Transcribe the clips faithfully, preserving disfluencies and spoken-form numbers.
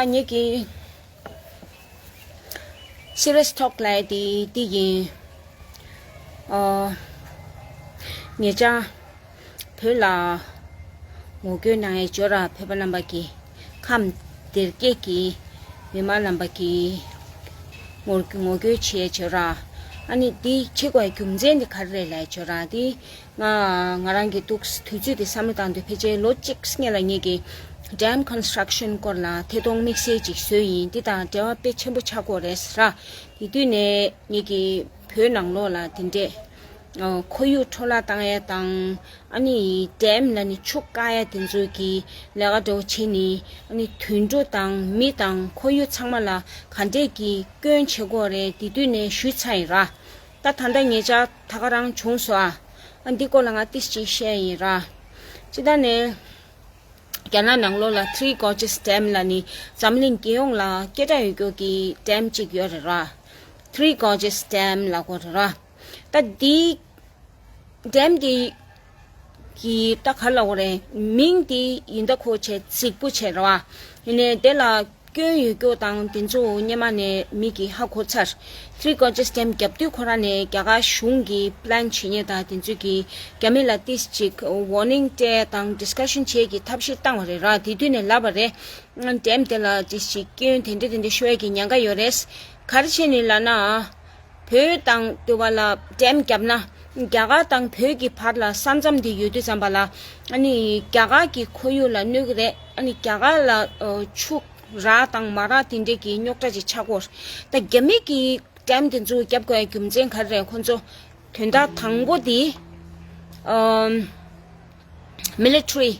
ངེད་ཀྱི་སི་རི་ཡས་ཊོག་ལབ་ཡ་དེ་འདི་ཡིན། ཨོ། ངེད་ཅག་བོད་ལ་ངོ་རྒོལ་གནང་ཡས་བྱོས་ར། བོད་པ་རྣམ་པ་གི་ཁམས་སྡེ་དགེ་གི་མི་མང་རྣམ་པ་གི་ངོ་ངོ་རྒོལ་བྱེད་ཡས་བྱོས་ར། ཨ་ནི་འདི་བྱེད་དགོས་རྒྱུ་མཚན་དེ་ག་རེ་རེད་ལབ་བྱོས་ར། འདི་ང་ང་རང་གི་འདུག་དུས་ཚོད་དེ་བསམ་བློ་བཏང་དུས་ཕལ་ཆེར་ལོ་གཅིག་སྔོན་ལ་ངེད་ཀྱི་ཌེམ་ཀོན་སི་ཊྲག་ཤན་སྐོར་ལ་ཐད་གཏོང་དམིགས་བསལ་ཅིག་བཟོས་ཡིན། འདི་དང་འབྲེལ་བ་དཔེ་ཆེན་པོ་ཆགས་ཀྱི་ཡོད་རེད་ཟེར་ར། དེ་དུས་ནས་ངེད་ཀྱི་བོད་ནང་ལོགས་ལ་དེ་འདྲས་ཨ་ཁོར་ཡུག་འཕྲོ་བརླག་བཏང་ཡས་དང་། ཨ་ནི་ཌེམ་ལ་ནི་ཆུ་བཀག་ཡས་དེ་ཚོ་གི་ལས་ཀ་འདྲ་བོ་བྱས་ནི། ཨ་ནི་དུད་འགྲོ་དང་མི་དང་ཁོར་ཡུག་ཚང་མ་ལ་ག་འདྲས་ཀྱི་སྐྱོན་བྱེད་ཀྱི་ཡོད་རེད། དེ་དུས་ནས་ཞུས་ཚར་ཡིན་ར། ད་ད་ལྟ་ཉེ་ཆར་ད་ག་རང་བྱུང་སོང་ཨ། ཨ་འདི་སྐོར་ལ་ང་ཏིས་ཅིག་བཤད་ཡིན་ར། སྤྱིར་བཏང་ནས་རྒྱ་ནག་ནང་ལོགས་ལ་Three Gorges Dam་ལ་ནི་འཛམ་གླིང་རྒྱལ་ཡོངས་ལ་སྐད་གྲགས་ཡོད་རྒྱུ་གི་ཌེམ་གཅིག་ཡོད་རེད་ར། Three Gorges Dam་ལབ་ཀྱི་ཡོད་རེད་ར། ད་འདི་ཌེམ་འདི་གི་ད་ག་ལབ་དགོས་རེད། མིང་འདི་ཡིན་ད་ཁོ་བྱས་རྫིག་པོ་བྱས་རེད་བ། ཡིན་ནའི་དེ་ལ་སྐྱོན་ཡོད་རྒྱུ་དང་དེ་ཚོ་སྔོན་མ་ནས་མི་གིས་ཧ་གོ་ཚར། Three Gorges Dam་རྒྱབ་དུས་ཁོ་རང་ནས་རྒྱ་གར་གཞུང་གི་པི་ལན་བྱེད་མཁན་དང་དེ་ཚོ་གིས་རྒྱ་མི་ལ་ཏིས་ཅིག་ཝོར་ནིང་སྤྲད་དང་ཌིས་ཀ་ཤན་བྱེད་ཀྱི་ཐབས་ཤེས་བཏང་བ་རེད་ར། དེ་དུས་ནས་ལབ་པ་རེད། ཌེམ་དེ་ལ་ཅི་ཞིག་སྐྱོན་དེ་འདྲ་དེ་འདྲ་ཤོར་ཡས་ཀྱི་ཉེན་ཁ་ཡོད་རེད། ག་རེ་བྱས་ནས་ལབ་ན། བོད་དང་དེ་བ་ལ་ཌེམ་བརྒྱབ་ན། རྒྱ་གར་དང་བོད་ཀྱི་བར་ལ་ས་མཚམས་དེ་ཡོད་དུས་ཙམ་པ་ལ། ཨ་ནི་རྒྱ་གར་གྱི་ཁོར་ཡུག་ལ་གནོད་ཀྱི་རེད། ཨ་ནི་རྒྱ་གར་ལ་ཨ་ཆུ་རག་དང་མ་རག་དེ་འདྲས་ཀྱི་རྙོག་དྲ་ཅིག་ཆགས་ཀྱི་ཡོད་རེད། ད་རྒྱ་མི་གིས་ཌེམ་དེ་ཚོ་བརྒྱབ་དགོས་ཡའི་རྒྱུ་མཚན་ག་རེ་རེད། ཁོ་ཚོ་དོན་དག་དང་པོ་དེ་ཨམ་མི་ལི་ཊི་རི།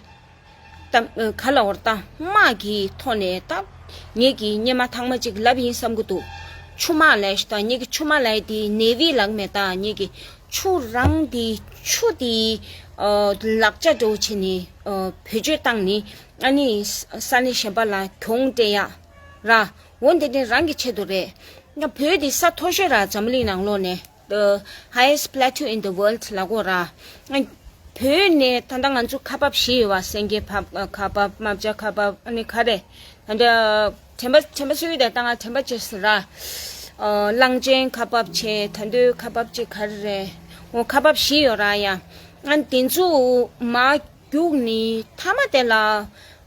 ད་ག་ལབ་དགོས་རེད། ད་དམག་གི་ཐོག་ནས་ད་ངེད་ཀྱིས་སྔོན་མ་ཐེངས་མ་གཅིག་ལབ་ཡིན་བསམ་གྱི་འདུག་ཆུ་དམག་ལབ་ཤག་ད་ངེད་ཀྱི་ཆུ་དམག་ལབ་ཡ་དེ་ནེ་ཝི་ལབ་མེད། ད་ངེད་ཀྱི་ཆུ་རང་དེ་ཆུ་དེ་ཨ་ལག་ཆ་འདྲ་བོ་བྱས་ནས་ཨ་བེད་སྤྱོད་བཏང་ནས། ཨ་ནི་ས་གནས་གཞན་པ་ལ་གྱོང་སྤྲད་ཡ་ར། འོ་དེ་འདྲ་རང་གི་ཆེད་དུ་རེད། ང་བོད་དེ་ས་མཐོ་ཤོས་ར། འཛམ་གླིང་ནང་ལོགས་ནས། The highest plateau in the world་ལབ་ཀྱི་ཡོད་ར། བོད་ནས་ད་ལྟ་ང་ཚོ་ཁ་འབབ་བཞི་ཡོད་པ། སེང་གེ་ཁ་འབབ། རྨ་བྱ་ཁ་འབབ། ཨ་ནི་ག་རེ། ད་ལྟ་དྲན་པ་དྲན་པ་གསོ་ཡི་དེ་ད་ང་དྲན་པ་བརྗེད་སོང་ར། ཨ་གླང་ཆེན་ཁ་འབབ་བྱས། ད་དུང་ཁ་འབབ་ཅིག་ག་རེ་རེད། འོ་ཁ་འབབ་བཞི་ཡོད་ར་ཡ། ཨ་ནི་དེ་ཚོ་མར་རྒྱུག་ནི་མཐའ་མ་དེ་ལ་ཨ་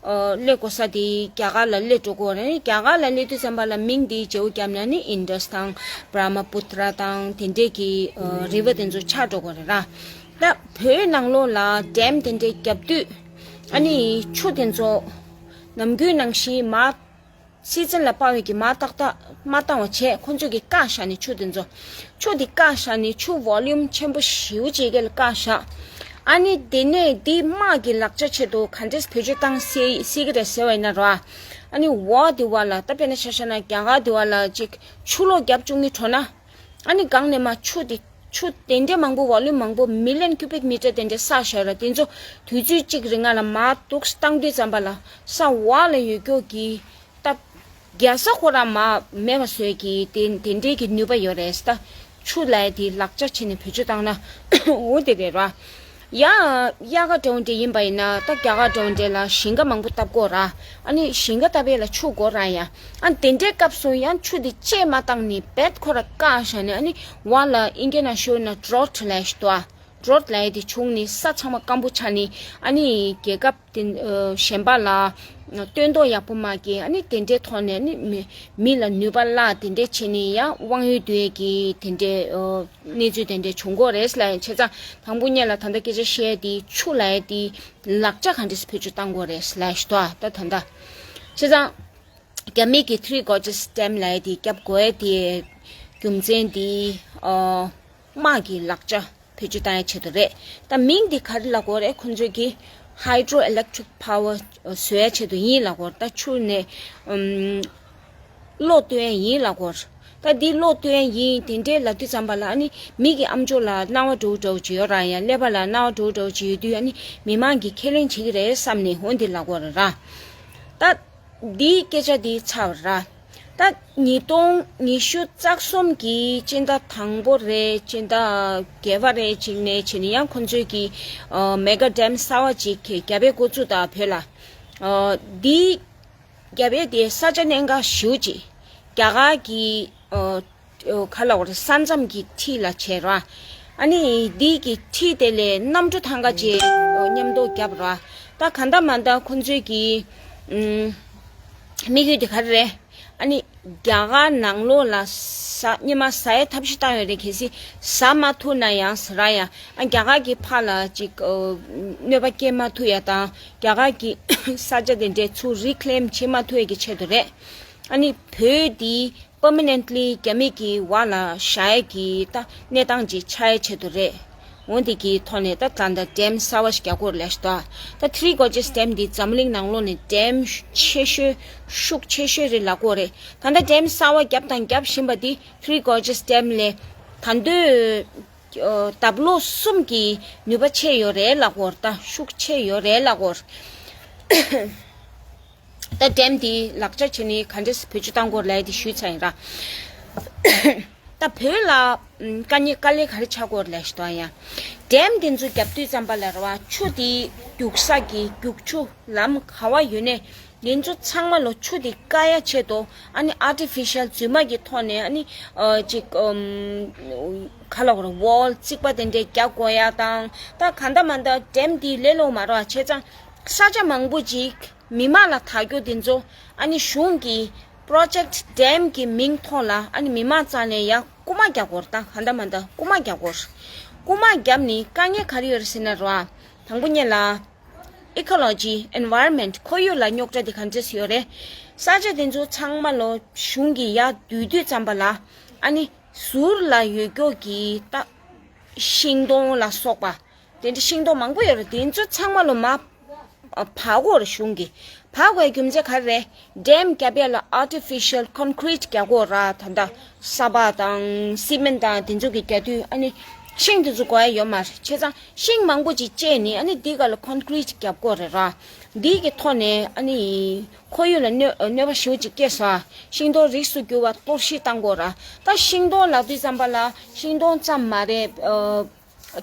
སླེབས་དགོས་ས་དེ་རྒྱ་གར་ལ་སླེབས་འགྲོ་གི་ཡོད་རེད། རྒྱ་གར་ལ་སླེབས་དུས་ཙམ་པ་ལ་མིང་དེ་བརྗེ་པོ་བརྒྱབ་ན་ནི་ཨིན་ཌས་དང་བྷ་ར་མ་པུ་ཏྲ་དང་དེ་འདྲས་ཀྱི་ཨ་རི་ཝར་དེ་ཚོ་ཆགས་འགྲོ་གི་ཡོད་རེད་ར། ད་བོད་ནང་ལོགས་ལ་ཌེམ་དེ་འདྲས་བརྒྱབ་དུས་ཨ་ནི་ཆུ་དེ་ཚོ་ནམ་རྒྱུན་ནང་བཞིན་མར་སི་ཛན་ལ་དཔག་པའི་གི་མར་ཏག་ཏག་མ་བཏང་བ་བྱས། ཁོ་ཚོས་ཀྱི་བཀག་བཞག་ནས་ཆུ་དེ་ཚོ། ཆུ་དེ་བཀག་བཞག་ནས་ཆུ་ཝོ་ལུམ་ཆེན་པོ་ཞེ་པོ་ཅིག་གི་ལ་བཀག་བཞག་ཨ་ནི་དེ་ནས་དེ་དམག་གི་ལག་ཆ་ཆེད་དུ་ག་འདྲས་བེད་སྤྱོད་བཏང་སྲིད་སྲིད་ཀྱི་རེད་ཟེར་བ་ཡིན་ན་ར། ཨ་ནི་འོ་དེ་བ་ལ་ད་དཔེར་ན་ཆ་བཞག་ན་རྒྱ་གར་དེ་བ་ལ་ཅིག་ཆུ་ལོག་བརྒྱབ་བཅུག་ནི་འགྲོ་ན། ཨ་ནི་སྒང་ནས་མར་ཆུ་དེ་ཆུ་དེ་འདྲས་མང་པོ་ཝོ་ལུམ་མང་པོ་མི་ལི་ཡོན་ཀུ་བིག་མི་ཊར་དེ་འདྲས་བསགས་བཞག་ར། དེ་ཚོ་དུས་ཚོད་གཅིག་རིང་ལ་མར་འདུག་བཏང་དུས་ཙམ་པ་ལ་ས་འོག་ལ་ཡོད་རྒྱུ་གི་ད་རྒྱལ་ས་ཁོ་རང་མར་མེད་པ་བཟོས་ཀྱི་དེ་དེ་འདྲའི་གི་ནུས་པ་ཡོད་རེད། ད་ཆུ་ལ་དེ་ལག་ཆ་བྱས་ནས་བེད་སྤྱོད་བཏང་ན་འོ་དེ་རེད་ར། ཡ་དབྱར་ཁ་འདྲ་བོ་འདྲ་ཡིན་པ་ཡིན་ན་ད་རྒྱ་གར་འདྲ་བོ་འདྲ་ལ་ཞིང་ཁ་མང་པོ་བཏབ་དགོས་ར། ཨ་ནི་ཞིང་ཁ་བཏབ་ཡས་ལ་ཆུ་དགོས་ར་ཡ། ཨ་དེ་འདྲའི་སྐབས་སུ་ཡང་ཆུ་དེ་བཅད་མ་བཏང་ནས་རྦད་ཁོ་ར་བཀག་བཞག་ནས། ཨ་ནི་འོག་ལ་ཨིན་སྐད་ནང་ཤོད་ན་ཌོ་རོཊ་ལབ་ཡས་ཤིག་འདུག་ཨ། ཌོ་རོཊ་ལབ་ཡས་དེ་བྱུང་ནས་ས་ཚང་མ་སྐམ་པོ་ཆགས་ནས། ཨ་ནི་རྒྱལ་ཁབ་དེ་ཨ་གཞན་པ་ལ་སྟོན་ཐོག་ཡག་པོ་མ་སྐྱེས། ཨ་ནི་དེ་འདྲའི་ཐོག་ནས་ཨ་ནི་མི་མི་ལ་ནུས་པ་བརླག་དེ་འདྲའི་བྱས་ནས་ཡང་དབང་ཡོད་དུ་ཡས་ཀྱི་དེ་འདྲའི་ཨ་གནས་ཚུལ་དེ་འདྲའི་བྱུང་གི་ཡོད་རེད་ལབ་ཡས། བྱས་ཙང་དང་པོ་ཉིད་ལ་ད་ལྟ་སྐད་ཆ་བཤད་དེ་ཆུ་ལབ་ཡས་དེ་ལག་ཆ་ག་འདྲས་བེད་སྤྱོད་བཏང་དགོས་རེད་ལབ་ཡས་ཤིག་འདུག་ཨ། ད་ད་ལྟ་བྱས་ཙང་རྒྱ་མི་གི་Three Gorges Dam་ལབ་ཡས་དེ་བརྒྱབ་དགོས་ཡས་དེ་རྒྱུ་མཚན་དེ་ཨ་དམག་གི་ལག་ཆ་བེད་སྤྱོད་བཏང་ཡས་ཆེད་དུ་རེད། ད་མིང་དེ་ག་རེ་ལབ་དགོས་རེད། ཁོ་ཚོས་ཀྱི་Hydroelectric Power་བཟོ་ཡས་ཆེད་དུ་ཡིན་ལབ་དགོས་རེད། ད་ཆུ་ནས་ཨམ་གློག་གཏོང་ཡས་ཡིན་ལབ་དགོས་རེད། ད་འདི་གློག་གཏོང་ཡས་ཡིན་དེ་འདྲའི་ལབ་དུས་ཙམ་པ་ལ། ཨ་ནི་མི་གི་ཨམ་ཅོག་ལ་སྣང་བ་འགྲོ་འགྲོ་ཅིག་ཡོད་ར་ཡ། ཀླད་པ་ལ་སྣང་བ་འགྲོ་འགྲོ་ཅིག་ཡོད་དུས། ཨ་ནི་མི་མང་གིས་ཁས་ལེན་བྱེད་ཀྱི་རེད་བསམ་ནས་འོ་འདི་ལབ་དགོས་རེད་ར། ད་འདིའི་སྐད་ཆ་འདི་ཚར་བ་ར། ད་ཉིས་སྟོང་ཉི་ཤུ་རྩ་གསུམ་གྱི་སྤྱི་ཟླ་དང་པོ་རེད། སྤྱི་ཟླ་བརྒྱད་པ་རེད། ཅིག་ནས་བྱས་ནས་ཡང་ཁོ་ཚོས་ཀྱི་ཨ་མེ་ག་ཌེམ་གསར་བ་ཅིག་གི་རྒྱབ་པའི་འགོ་བཙུགས། ད་བོད་ལ་ཨ་འདི་ རྒྱབ་ཡས་དེ་ས་ཆ་གནད་འགག་ཞེ་པོ་ཅིག་རྒྱ་གར་གྱི་ཨོ་ཨོ་ག་ལབ་དགོས་རེད། ས་མཚམས་ཀྱི་འཁྲིས་ལ་བྱས་ར། ཨ་ནི་འདི་གི་འཁྲིས་དེ་ལས་གནམ་གྲུ་ཐང་ག་ཅིག་ཨོ་མཉམ་དུ་བརྒྱབ་ར། ད་ག་འདྲ་མ་འདྲ་ཁོང་ཚོའི་གི་ཨུམ་དམིགས་ཡུལ་དེ་ག་རེ་རེད། ཨ་ནི་རྒྱ་གར་ནང་ལོགས་ལ་ཟ་སྙེ་མ་ཟ་ཡའི་ཐབས་ཤེས་བཏང་ཡོད་རེད། གལ་སྲིད་ཟ་མ་ཐུབ་ན་ཡང་ཟ་ར་ཡ། ཨ་རྒྱ་གར་གྱི་ཕར་ལ་ཅིག་ཨོ་གནོད་པ་སྐྱེལ་མ་ཐུབ་ཡ་དང་། རྒྱ་གར་གྱི་ས་ཆ་དེ་འདྲའི་ཚུར་རི་ཀི་ལེམ་བྱེད་མ་ཐུབ་ཡས་ཀྱི་ཆེད་དུ་རེད། ཨ་ནི་བོད་འདི་པར་མ་ནེན་ཊི་ལི་རྒྱ་མི་གི་འོག་ལ་བཞག་ཡས་ཀྱི་ད་གནས་སྟངས་ཅིག་ཆགས་ཡས་ཆེད་དུ་རེད། འོ་འདི་གི་ཐོག་ནས་ད་ད་ལྟ་ཌེམ་གསར་པ་ཞིག་རྒྱག་དགོས་རེད་ལབ་ཤག་ད་ཐི་རི་གོར་ཇེས་ཌེམ་འདི་འཛམ་གླིང་ནང་ལོགས་ནས་ཌེམ་ཆེ་ཤོས་ཤུགས་ཆེ་ཤོས་རེད་ལབ་ཀྱི་ཡོད་རེད། ད་ལྟ་ཌེམ་གསར་པ་བརྒྱབ་དང་རྒྱབ་བཞིན་པ་འདི་ཐི་རི་གོར་ཇེས་ཌེམ་ལས་ད་དུང་ཨོ་ལྡབ་ལོག་གསུམ་གྱི་ནུས་པ་ཆེ་ཡོད་རེད་ལབ་ཀྱི་ཡོད་རེད། ད་ཤུགས་ཆེ་ཡོད་རེད་ལབ་ཀྱི་ཡོད་རེད། ད་ཌེམ་འདི་ལག་ཆ་བྱས་ནས་ག་འདྲས་བེད་སྤྱོད་གཏང་དགོས་རེད་ལབ་ཡ་དེ་ཞུས་ཚར་ཡིན་ར། ད་བོད་ལ་ཨམ་དཀའ་ངལ་དཀའ་ལས་ག་རེ་ཆགས་ཀྱི་ཡོད་རེད་ལབ་ཤག་ད་ཡ། ཌེམ་འདི་ཚོ་བརྒྱབ་དུས་ཙམ་པ་ལ་རེད་བ། ཆུ་དེ་རྒྱུག་ས་གི་རྒྱུག་ཆུ་ལམ་ག་བ་ཡོད་ནའི་འདི་ཚོ་ཚང་མ་ལ་ཆུ་དེ་བཀག་ཡ་ཆེད་དུ། ཨ་ནི་ཨར་ཊི་ཕི་ཤལ་རྫུན་མ་གི་ཐོག་ནས། ཨ་ནི་ཨ་ཅིག་ཨམ་ག་ལབ་དགོས་རེད། ཝོལ་རྩིག་པ་དེ་འདྲས་རྒྱག་དགོས་ཡ་དང་། ད་ག་འདྲ་མ་འདྲ་ཌེམ་འདི་ལས་སླ་པོ་མ་རེད་བ། བྱས་ཙང་ས་ཆ་མང་པོ་ཅིག་མི་མང་ལ་བདག་སྐྱོང་དེ་ཚོ། ཨ་ནི་གཞུང་གི་པྲོ་ཇེཀཊ་ཌེམ་གི་མིང་ཐོག་ལ། ཨ་ནི་མི་མང་རྩ་ནས་ཡ་རྐུ་མ་རྒྱག་དགོས་རེད། ད་ག་འདྲ་མ་འདྲ་རྐུ་མ་རྒྱག་དགོས་རེད། རྐུ་མ་བརྒྱབ་ནས་དཀའ་ངལ་ག་རེ་ཡོད་རེད་ཟེར་ན་རེད་བ། དང་པོ་ཉིད་ལ་ཨི་ཀོ་ལོ་ཇི། ཨེན་ཝའི་རོན་མེན་ཊི། ཁོར་ཡུག་ལ་རྙོག་དྲ་དེ་ག་འདྲས་ཡོད་རེད། ས་ཆ་དེ་ཚོ་ཚང་མ་ལོ་གཞུང་གིས་ཡར་བསྡུས་དུས་ཙམ་པ་ལ། ཨ་ནི་ཟུར་ལ་ཡོད་རྒྱུ་གི་ད་ཤིང་སྡོང་ལ་སོགས་པ། དེ་འདྲ་ཤིང་སྡོང་མང་པོ་ཡོད་རེད། དེ་ཚོ་ཚང་མ་ལོ་མར་བག་དགོས་རེད། གཞུང་གིས་བག་དགོས་རྒྱུ་མཚན་ག་རེ་རེད། ཌེམ་རྒྱབ་ཡ་ལ་ཨར་ཊི་ཕི་ཤལ་ཀོན་ཀི་རིཊ་རྒྱག་དགོས་ར། ད་ལྟ་ས་ཕག་དང་སི་མེན་ཊི་དང་དེ་ཚོ་གི་རྒྱག་དུས། ཨ་ནི་ཤིང་དེ་ཚོ་དགོས་ཡ་ཡོད་མ་རེད། བྱས་ཙང་ཤིང་མང་པོ་ཅིག་བཅད་ནས། ཨ་ནི་འདི་ག་ལ་ཀོན་ཀི་རིཊ་རྒྱབ་དགོས་རེད་ར། འདི་གི་ཐོག་ནས་ཨ་ནི་ཁོར་ཡུག་ལ་གནོད་གནོད་པ་ཞེ་པོ་ཅིག་སྐྱེལ་ས། ཤིང་སྡོང་རིགས་སུ་གྱུར་པ་གཏོར་བཤིག་བཏང་དགོས་ར། ད་ཤིང་སྡོང་ལབ་དུས་ཙམ་པ་ལ་ཤིང་སྡོང་ཙམ་མ་རེད། ཨ།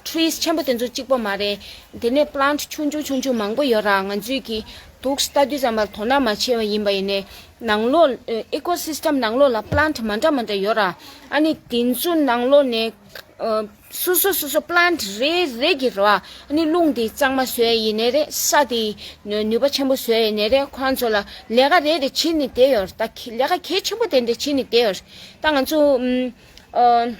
ཊི་རིས་ཆེན་པོ་དེ་ཚོ་གཅིག་པོ་མ་རེད། དེ་ནས་པི་ལན་ཊི་ཆུང་ཆུང་ཆུང་ཆུང་མང་པོ་ཡོད་ར། ང་ཚོས་ཀྱིས་འདུག་ལྟ་དུས་ཙམ་པར་དོ་སྣང་མ་བྱས་པ་ཡིན་པ་ཡིན་ནའི། ནང་ལོགས་ཨི་ཀོ་སི་སི་ཊམ་ནང་ལོགས་ལ་པི་ལན་ཊི་མ་འདྲ་མ་འདྲ་ཡོད་ར། ཨ་ནི་དེ་ཚོ་ནང་ལོགས་ནས་ཨ་སོ་སོ་སོ་སོ་པི་ལན་ཊི་རེ་རེ་གིས་ར། ཨ་ནི་རླུང་དེ་གཙང་མ་བཟོ་ཡ་ཡིན་ནའི་རེད། ས་དེ་ནུས་པ་ཆེན་པོ་བཟོ་ཡ་ཡིན་ནའི་རེད། ཁོ་རང་ཚོ་ལ་ལས་ཀ་རེ་རེ་བྱེད་ནས་བསྡད་ཡོད་ར། ད་ལས་ཀ་གལ་ཆེན་པོ་དེ་འདྲ་བྱེད་ནས་བསྡད་ཡོད་ར། ད་ང་ཚོ་ཨམ་ཨ།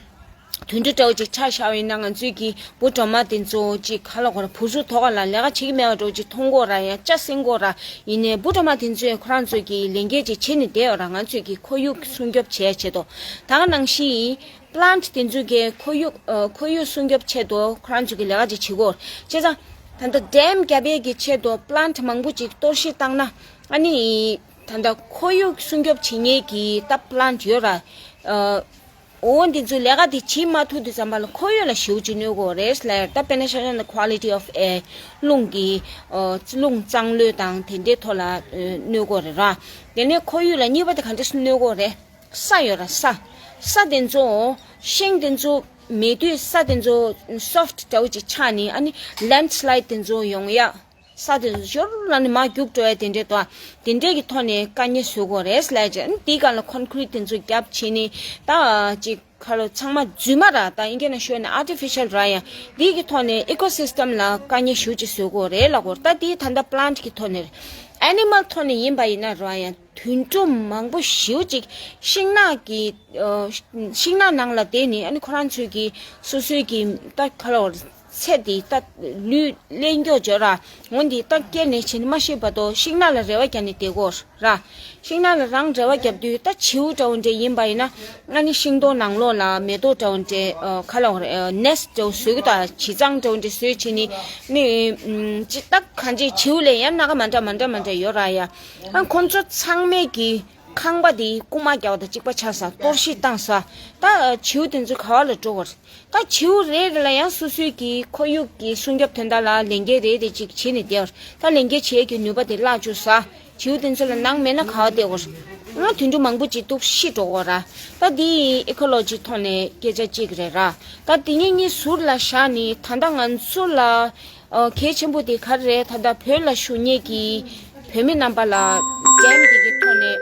དུད་འགྲོ་འདྲ་བོ་ཅིག་ཆ་བཞག་པ་ཡིན་ན། ང་ཚོས་ཀྱི་འབུ་གྲོག་མ་དེ་ཚོ་ཅིག་ག་ལབ་དགོས་རེད། བུ་ཚོ་ཐོག་ཁ་ལ་ལས་ཀ་བྱེད་ཀྱི་མེད་པ་འདྲ་བོ་ཅིག་མཐོང་གི་ཡོད་ར། ཡང་ལྕགས་ཟིན་གྱི་ཡོད་ར། ཡིན་ནའི་འབུ་གྲོག་མ་དེ་ཚོས་ཁོ་རང་ཚོས་ཀྱི་ལས་འགན་ཅིག་བྱེད་ནས་བསྡད་ཡོད་ར། ང་ཚོས་ཀྱི་ཁོར་ཡུག་སྲུང་སྐྱོབ་བྱེད་ཡ་ཆེད་དུ། ད་ག་ནང་བཞིན་པི་ལན་ཊི་དེ་ཚོས་ཀྱི་ཁོར་ཡུག་ཨ་ཁོར་ཡུག་སྲུང་སྐྱོབ་ཆེད་དུ་ཁོ་རང་ཚོས་ཀྱི་ལས་ཀ་ཅིག་བྱེད་ཀྱི་ཡོད་ར། བྱས་ཙང་ད་ལྟ་ཌེམ་རྒྱབ་ཡས་ཀྱི་ཆེད་དུ་པི་ལན་ཊི་མང་པོ་ཅིག་གཏོར་བཤིག་བཏང་ན། ཨ་ནི་ད་ལྟ་ཁོར་ཡུག་སྲུང་སྐྱོབ་བྱེད་མཁན་གྱི་ད་པི་ལན་ཊི་ཡོད་ར། ཨ། འོ་འདི་ཚོས་ལས་ཀ་འདི་བྱེད་མ་ཐུབ་དུས་ཙམ་པ་ལ་ཁོར་ཡུག་ལ་ཞེ་པོ་ཅིག་གནོད་ཀྱི་ཡོད་རེད་ལབ་ཡ། ད་དཔེར་ན་ཆ་བཞག་ན་quality of air རླུང་གི་ཨ་རླུང་གཙང་ལོས་དང་དེ་འདྲའི་ཐོག་ལ་ཨ་གནོད་ཀྱི་ཡོད་རེད་ར། དེ་ནས་ཁོར་ཡུག་ལ་གཉིས་པ་དེ་ག་འདྲས་སེ་གནོད་ཀྱི་ཡོད་རེད། ས་ཡོད་ར། ས། ས་དེ་ཚོ་ཤིང་དེ་ཚོ་མེད་དུས་ས་དེ་ཚོ་སོཕ་ཊི་འདྲ་བོ་ཅིག་ཆགས་ནས། ཨ་ནི་ལེན་ཌི་སི་ལའིཌ་དེ་ཚོ་ཡོང་ཡ། ས་དེ་ཚོ་ཞོར་ལ་ནི་མར་རྒྱུག་འགྲོ་ཡ་དེ་འདྲའི་དོ། དེ་འདྲའི་གི་ཐོག་ནས་དཀའ་ངལ་བཟོ་གི་ཡོད་རེད་ལབ་ཡ་ཅིག་ཨ་ནི་དེའི་སྒང་ལ་ཀོན་ཀི་རིཊ་དེ་ཚོ་བརྒྱབ་བྱས་ནས། ད་ཅིག་ཁ་ལོ་ཚང་མ་རྫུན་མ་ར། ད་ཨིན་སྐད་ནང་ཞུས་ན་ཨར་ཊི་ཕི་ཤལ་ར། ཡང་འདི་གི་ཐོག་ནས་ཨི་ཀོ་སི་སི་ཊམ་ལ་དཀའ་ངལ་ཞེ་པོ་ཅིག་བཟོ་གི་ཡོད་རེད་ལབ་ཀྱི་ཡོད་རེད། ད་འདི་ད་ལྟ་པི་ལན་ཊི་གི་ཐོག་ནས་རེད། ཨེ་ནི་མལ་ཐོག་ནས་ཡིན་པ་ཡིན་ན་ར། ཡང་དུད་འགྲོ་མང་པོ་ཞེ་པོ་ཅིག་ཤིང་ནགས་ཀྱི་ཨ་ཤིང་ནགས་ནང་ལ་བསྡད་ནས། ཨ་ནི་ཁོ་རང་ཚོས་ཀྱི་སོ་སོའི་གི་ད་ཁ་ལོ་ཚེ་འདི་ད་ལུས་ལེན་རྒྱུ་བྱོས་ར། འོ་འདི་ད་སྐྱེ་ནས་ཕྱིན་མ་ཤེས་བར་དུ་ཤིང་ནགས་ལ་རེ་བ་རྒྱག་ནས་བསྡད་ཀྱི་ཡོད་ར། ཤིང་ནགས་ལ་རང་རེ་བ་རྒྱབ་དུས། ད་བྱིའུ་འདྲ་བོ་འདྲ་ཡིན་པ་ཡིན་ན། ཨ་ནི་ཤིང་སྡོང་ནང་ལོགས་ལ་མེ་ཏོག་འདྲ་བོ་འདྲ་ཨ་ག་ལབ་དགོས་རེད། ཨ་ནེ་སི་ཊི་འདྲ་བོ་བཟོས་ཀྱི། ད་བྱི་གཙང་འདྲ་བོ་འདྲ་བཟོས་བྱས་ནས། ནི་ཨམ་ཅི་ད་གང་ཅི་བྱིའུ་ལ་ཡང་སྣ་ཁ་མ་འདྲ་མ་འདྲ་མ་འདྲ་ཡོད་ར་ཡ། ཨ་ཁོང་ཚོ་ཚང་མས་ཀྱི་ཁང་པ་དེ་རྐུ་མ་རྒྱག་པ་དང་གཅིག་པ་ཆགས་ས། གཏོར་བཤིག་བཏང་ས། ད་བྱིའུ་དེ་ཚོ་ག་བ་ལ་འགྲོ་དགོས་རེད། ད་བྱིའུ་རེ་རེ་ལ་ཡང་སོ་སོའི་གི་ཁོར་ཡུག་གི་སྲུང་སྐྱོབ་དོན་དག་ལ་ལས་འགན་རེ་རེ་ཅིག་བྱེད་ནས་བསྡད་ཡོད་རེད། ད་ལས་འགན་བྱེད་ཀྱི་ནུས་པ་དེ་བརླག་བཅུག་ས། བྱིའུ་དེ་ཚོ་ལ་ནང་མེད་ན་ག་བ་བསྡད་དགོས་རེད། ང་དུད་འགྲོ་མང་པོ་ཅིག་འདུག་ཤི་འགྲོ་གི་ཡོད་ར། ད་འདི་ཨི་ཀོ་ལོ་ཇི་ཐོག་ནས་སྐད་ཆ་གཅིག་རེད་ར། ད་དེ་གཉིས་གཉིས་ཟུར་ལ་བཞག་ནས། ད་ལྟ་ང་ཚོ་ལ་ཨ་གལ་ཆེན་པོ་དེ་ག་རེ་རེད། ད་ལྟ་བོད་ལ་བཞུགས་མཁན་གྱི་བོད་མི་རྣམ་པ་ལ་ཌེམ་འདི་གི་ ནས་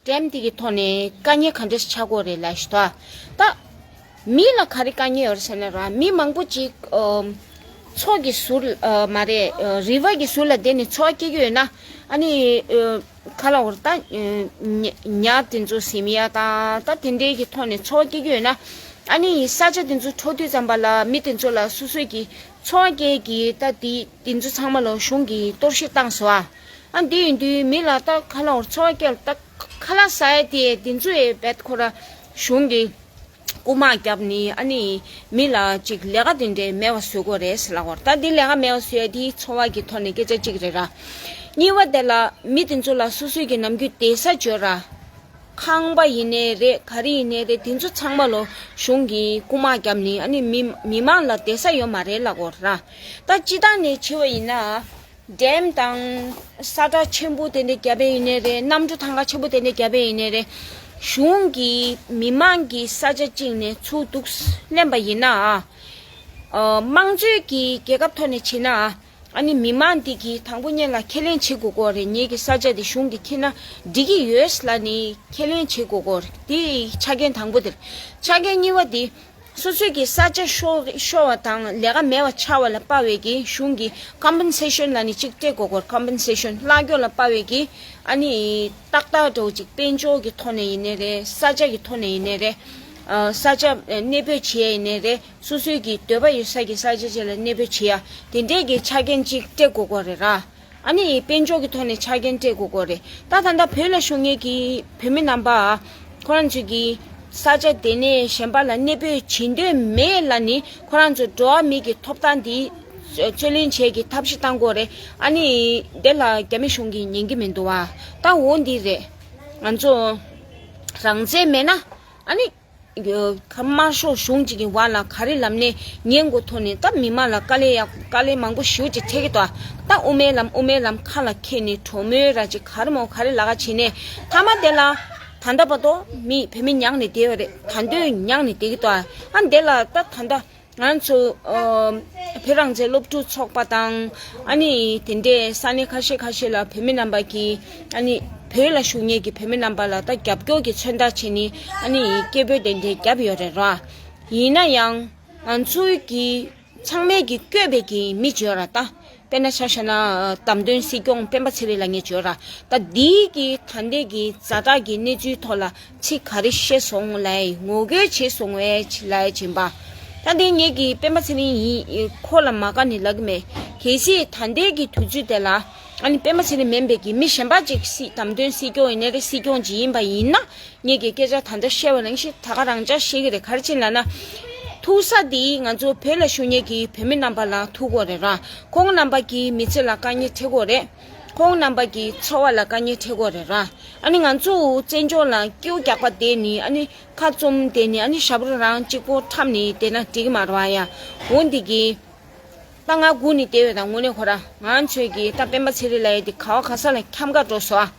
འགྲེམས་དེ་གི་ཐོག་ནས་དཀའ་ངལ་ག་འདྲས་ཆགས་ཀྱི་ཡོད་རེད་ལབ་ཞུ་དོ། ད་མི་ལ་ག་རེ་དཀའ་ངལ་ཡོད་རེད་ཟེར་ན་ར། མི་མང་པོ་ཅིག་ཨམ། མཚོ་གི་ཟུར་ཨ། མ་རེད། ཨ། རི་ཝར་གི་ཟུར་ལ་བསྡད་ནས་འཚོ་བ་སྐྱེལ་གྱི་ཡོད་ན། ཨ་ནི་ཨ། ག་ལབ་དགོས་རེད། ད་ཨ། ཉ་ཉ་དེ་ཚོ་ཟིན་ཡ་དང་། ད་དེ་འདྲའི་གི་ཐོག་ནས་འཚོ་བ་སྐྱེལ་གྱི་ཡོད་ན། ཨ་ནི་ས་ཆ་དེ་ཚོ་འཕྲོག་དུས་ཙམ་པ་ལ་མི་དེ་ཚོ་ལ་སོ་སོའི་གི་འཚོ་བ་སྐྱེལ་གྱི་ད་དེ་དེ་ཚོ་ཚང་མ་ལ་གཞུང་གིས་གཏོར་བཤིག་བཏང་སོང་ཨ། ཨ། འདི་ཡིན་དུས་མི་ལ་ད་ག་ལབ་དགོས་རེད། འཚོ་བ་སྐྱེལ་ད་ཁ་ལག་ཟ་ཡ་དེ་དེ་ཚོ་ཡི་བེད་ཁོ་ར་གཞུང་གིས་རྐུ་མ་བརྒྱབ་ནི། ཨ་ནི་མི་ལ་ཅིག་ལས་ཀ་དེ་འདྲའི་མེད་པ་བཟོ་གི་ཡོད་རེད་ཟེར་ལབ་ཀྱི་ཡོད་རེད། ད་འདི་ལས་ཀ་མེད་པ་བཟོ་ཡ་དེ་འཚོ་བ་གི་ཐོག་ནས་སྐད་ཆ་གཅིག་རེད་ར། གཉིས་པ་དེ་ལ་མི་དེ་ཚོ་ལ་སོ་སོའི་གི་ནམ་རྒྱུན་བསྡད་ས་བརྗོད་ར། ཁང་པ་ཡིན་ནའི་རེད། ག་རེ་ཡིན་ནའི་རེད། དེ་ཚོ་ཚང་མ་ལོ་གཞུང་གིས་རྐུ་མ་བརྒྱབ་ནི། ཨ་ནི་མི་མི་མང་ལ་བསྡད་ས་ཡོད་མ་རེད་ལབ་ཀྱི་ཡོད་རེད་ར། ད་སྤྱིར་བཏང་ནས་བྱས་པ་ཡིན་ན། འགྲེམས་དང་ས་ཁྲ་ཆེན་པོ་དེ་འདྲ་བརྒྱབ་པ་ཡིན་ནའི་རེད། གནམ་གྲུ་ཐང་ག་ཆེན་པོ་དེ་འདྲ་བརྒྱབ་པ་ཡིན་ནའི་རེད། གཞུང་གིས་མི་མང་གི་ས་ཆ་བཅིངས་ནས་ཚུར་འདུག་ལེན་པ་ཡིན་ན། ཨ། དམངས་གཙོའི་གི་རྒྱལ་ཁབ་ཐོག་ནས་བྱས་ན། ཨ་ནི་མི་མང་འདི་གིས་དང་པོ་ཉིད་ལ་ཁས་ལེན་བྱེད་དགོས་ཀྱི་ཡོད་རེད། ངེད་ཀྱི་ས་ཆ་འདི་གཞུང་གིས་ཁྱེར་ན་འགྲིག་གི་ཡོད་ལབ་ནས་ཁས་ལེན་བྱེད་དགོས་ཀྱི་ཡོད་རེད། དེ་ཆ་རྐྱེན་དང་པོ་དེ་རེད། ཆ་རྐྱེན་གཉིས་པ་དེ། སོ་སོའི་གི་ས་ཆ་ཤོར་ཤོར་བ་དང་ལས་ཀ་མེད་པ་ཆགས་པ་ལ་དཔག་པའི་གི་གཞུང་གི་ཀམ་པན་སེ་ཤོན་ལབ་ནས་གཅིག་སྤྲད་དགོས་ཀྱི་ཡོད་རེད། ཀམ་པན་སེ་ཤོན་གླ་སྐྱོན་ལ་དཔག་པའི་གི། ཨ་ནི་ཏག་ཏག་འདྲ་བོ་ཅིག་དཔལ་འབྱོར་གྱི་ཐོག་ནས་ཡིན་ནའི་རེད། ས་ཆ་གི་ཐོག་ནས་ཡིན་ནའི་རེད། ཨ། ས་ཆ་གནས་སྤོས་བྱེད་ཡ་ཡིན་ནའི་རེད། སོ་སོའི་གི་འདོད་པ་ཡོད་ས་གི་ས་ཆ་ཅིག་ལ་གནས་སྤོས་བྱེད་ཡ་དེ་འདྲའི་གི་ཆ་རྐྱེན་ཅིག་སྤྲད་དགོས་ཀྱི་ཡོད་རེད་ར། ཨ་ནི་དཔལ་འབྱོར་གྱི་ཐོག་ནས་ཆ་རྐྱེན་སྤྲད་དགོས་ཀྱི་ཡོད་རེད། ད་ད་ལྟ་བོད་ལ་བཞུགས་མཁན་གྱི་བོད་མི་རྣམ་པ་ཁོ་རང་ཚོས་ཀྱི་ས་ཆ་དེ་ནས་གཞན་པ་ལ་གནས་སྤོས་བྱེད་འདོད་མེད་ལབ་ནི། ཁོ་རང་ཚོ་འགྲོ་བ་མི་གི་ཐོབ་ཐང་འདི་རྩོད་ལེན་བྱེད་ཀྱི་ཐབས་ཤེས་བཏང་དགོས་རེད། ཨ་ནི་དེ་ལ་རྒྱ་མི་གཞུང་གིས་ཉན་གྱི་མི་འདུག་བ། ད་འོ་འདི་རེད། ང་ཚོ་རང་བཙན་མེད་ན། ཨ་ནི་ཁ་དམར་ཤོག་གཞུང་གཅིག་གི་འོག་ལ་ག་རེ་ལབ་ནས་ཉན་དགོས་ཐོག་ནས། ད་མི་མང་ལ་དཀའ་ལས་ཡག་དཀའ་ལས་མང་པོ་ཞེ་པོ་ཅིག་འཕྲད་ཀྱི་འདུག་ད་དབུ་མའི་ལམ་དབུ་མའི་ལམ་ཁ་ལ་འཁྱེར་ནས་གྲོས་མོལ་ར་ཅིག་ག་རེ་མོ་ག་རེ་ལབ་ཀ་བྱས་ནས། མཐའ་མ་དེ་ལ་ད་ལྟ་བར་དུ་མི་བོད་མི་མྱངས་ནས་བསྡད་ཡོད་རེད། ད་དུང་མྱངས་ནས་བསྡད་ཀྱི་འདུག་ཨ་འདི་ལ་ད་ད་ལྟ་ང་ཚོ་ཨ་བོད་རང་བཙན་སློབ་ཕྲུག་ཚོགས་པ་དང་། ཨ་ནི་དེ་འདྲའི་ས་གནས་ཁ་ཤས་ཁ་ཤས་ལ་བོད་མི་རྣམ་པ་གིས། ཨ་ནི་བོད་ལ་བཞུགས་མཁན་གྱི་བོད་མི་རྣམ་པ་ལ་ད་རྒྱབ་སྐྱོར་གྱི་མཚོན་རྟགས་བྱས་ནས། ཨ་ནི་སྐད་འབོད་དེ་འདྲའི་བརྒྱབ་ཡོད་རེད་ར། ཡིན་ན་ཡང་ང་ཚོའི་གི་ཚང་མས་ཀྱི་བསྐོས་པའི་གི་མི་བྱོས་ར། ད་དཔེར་ན་ཆ་བཞག་ན་བདམས་ཐོན་སྲིད་སྐྱོང་སྤེན་པ་ཚེ་རིང་ལགས་ངས་བྱོས་ར། ད་འདིའི་གི་ད་ལྟའི་གི་ཛ་དྲག་གི་གནས་ཚུལ་ཐོག་ལ་ཚིག་ག་རེ་བཤད་སོང་ལབ་ཡ། ངོ་རྒོལ་བྱས་སོང་བས་ལབ་ཡ་བྱིན་པ། ད་འདི་ངས་ཀྱི་སྤེན་པ་ཚེ་རིང་ཡིན། ཁོ་ལ་མ་དགའ་ནས་ལབ་ཀྱི་མེད། གལ་སྲིད་ད་ལྟའི་གི་དུས་ཚོད་དེ་ལ་ཨ་ནི་སྤེན་པ་ཚེ་རིང་མིན་པའི་གི་མི་གཞན་པ་ཅིག་སྲིད་བདམས་ཐོན་སྲིད་སྐྱོང་ཡིན་ནའི་རེད། སྲིད་སྐྱོང་ཅིག་ཡིན་པ་ཡིན་ན། ངས་ཀྱི་སྐད་ཆ་ད་ལྟ་བཤད་པ་ནང་བཞིན་ད་ག་རང་འཇགས་བཤད་ཀྱི་རེད། ག་རེ་བྱས་ལབ་ན། ཐུག་ས་འདི་ང་ཚོ་བོད་ལ་བཞུགས་མཁན་གྱི་བོད་མི་རྣམ་པ་ལ་ཐུག་དགོས་རེད་ར། ཁོང་རྣམ་པ་གི་མི་ཚེ་ལ་དཀའ་ངལ་འཕྲད་དགོས་རེད། ཁོང་རྣམ་པ་གི་འཚོ་བ་ལ་དཀའ་ངལ་འཕྲད་དགོས་རེད་ར། ཨ་ནི་ང་ཚོ་བཙན་བྱོལ་ལ་སྐྱིའུ་རྒྱག་པ་བསྡད་ནི། ཨ་ནི་ཁ་བཙུམ་བསྡད་ནི། ཨ་ནི་ཞབས་བྲོ་རང་གཅིག་པོ་འཁྲབ་ནི་བསྡད་ན་འགྲིག་གི་མ་རེད་བ་ཡ། འོ་འདི་གི་ད་ང་སྒུག་ནས་བསྡད་ཡོད། ད་དངོས་གནས་ཁོ་ར་ང་ཚོས་ཀྱི་ད་སྤེན་པ་ཚེ་རིང་ལབ་ཡ་དེ་ག་བ་ག་ས་ལ་འཁྱམ་ག་འགྲོ་སོང་ཨ།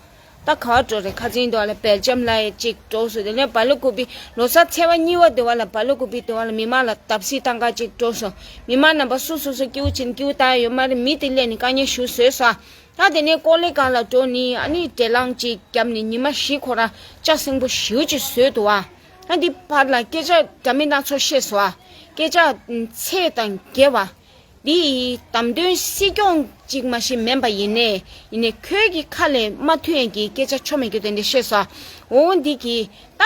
ད་ག་བ་འགྲོ་རེད། ཁ་ཚིག་འདི་བ་ལ་སྦེལ་ཇམ་ལ་ཡ་གཅིག་འགྲོ་སོང་། དེ་ནས་སྦ་ལ་ཀུ་པི་ལོ་གསར་ཚེས་པ་གཉིས་པ་དེ་བ་ལ་སྦ་ལ་ཀུ་པི་དེ་བ་ལ་མི་མང་ལ་བརྡབ་གསིག་བཏང་ག་གཅིག་འགྲོ་སོང་། མི་མང་རྣམ་པ་སུ་སོ་སོ་སྐྱིའུ་ཕྱིན། སྐྱིའུ་བཏང་ཡ་ཡོད་མ་རེད། མི་དེ་སླེབས་ནས་དཀའ་ངལ་ཞེ་པོ་བཟོས་སོང་། ད་དེ་ནས་ཀོ་ལི་གྷལ་ལ་འགྲོ་ནི། ཨ་ནི་བྲེལ་ལངས་གཅིག་བརྒྱབ་ནས་ཉི་མ་བཞི་ཁོ་རང་ལྕགས་སྲིན་པོ་ཞེ་པོ་ཅིག་བཟོས་འདུག་བ། ཨ་འདི་བར་ལ་སྐད་ཆ་འདྲ་མིན་སྣ་ཚོགས་བཤད་སོང་བ། སྐད་ཆ་ཚད་དང་བརྒལ་བ། འདི་བདམས་ཐོན་སྲིད་སྐྱོང་གཅིག་མ་གཞི་མིན་པ་ཡིན་ནའི། ཡིན་ནའི་ཁོའི་གི་ཁ་ལས་མ་ཐོན་ཡ་གི་སྐད་ཆ་ཆོ་མེད་རྒྱུ་དེ་འདྲ་བཤད་སོང་། འོ་འདི་གི་ད་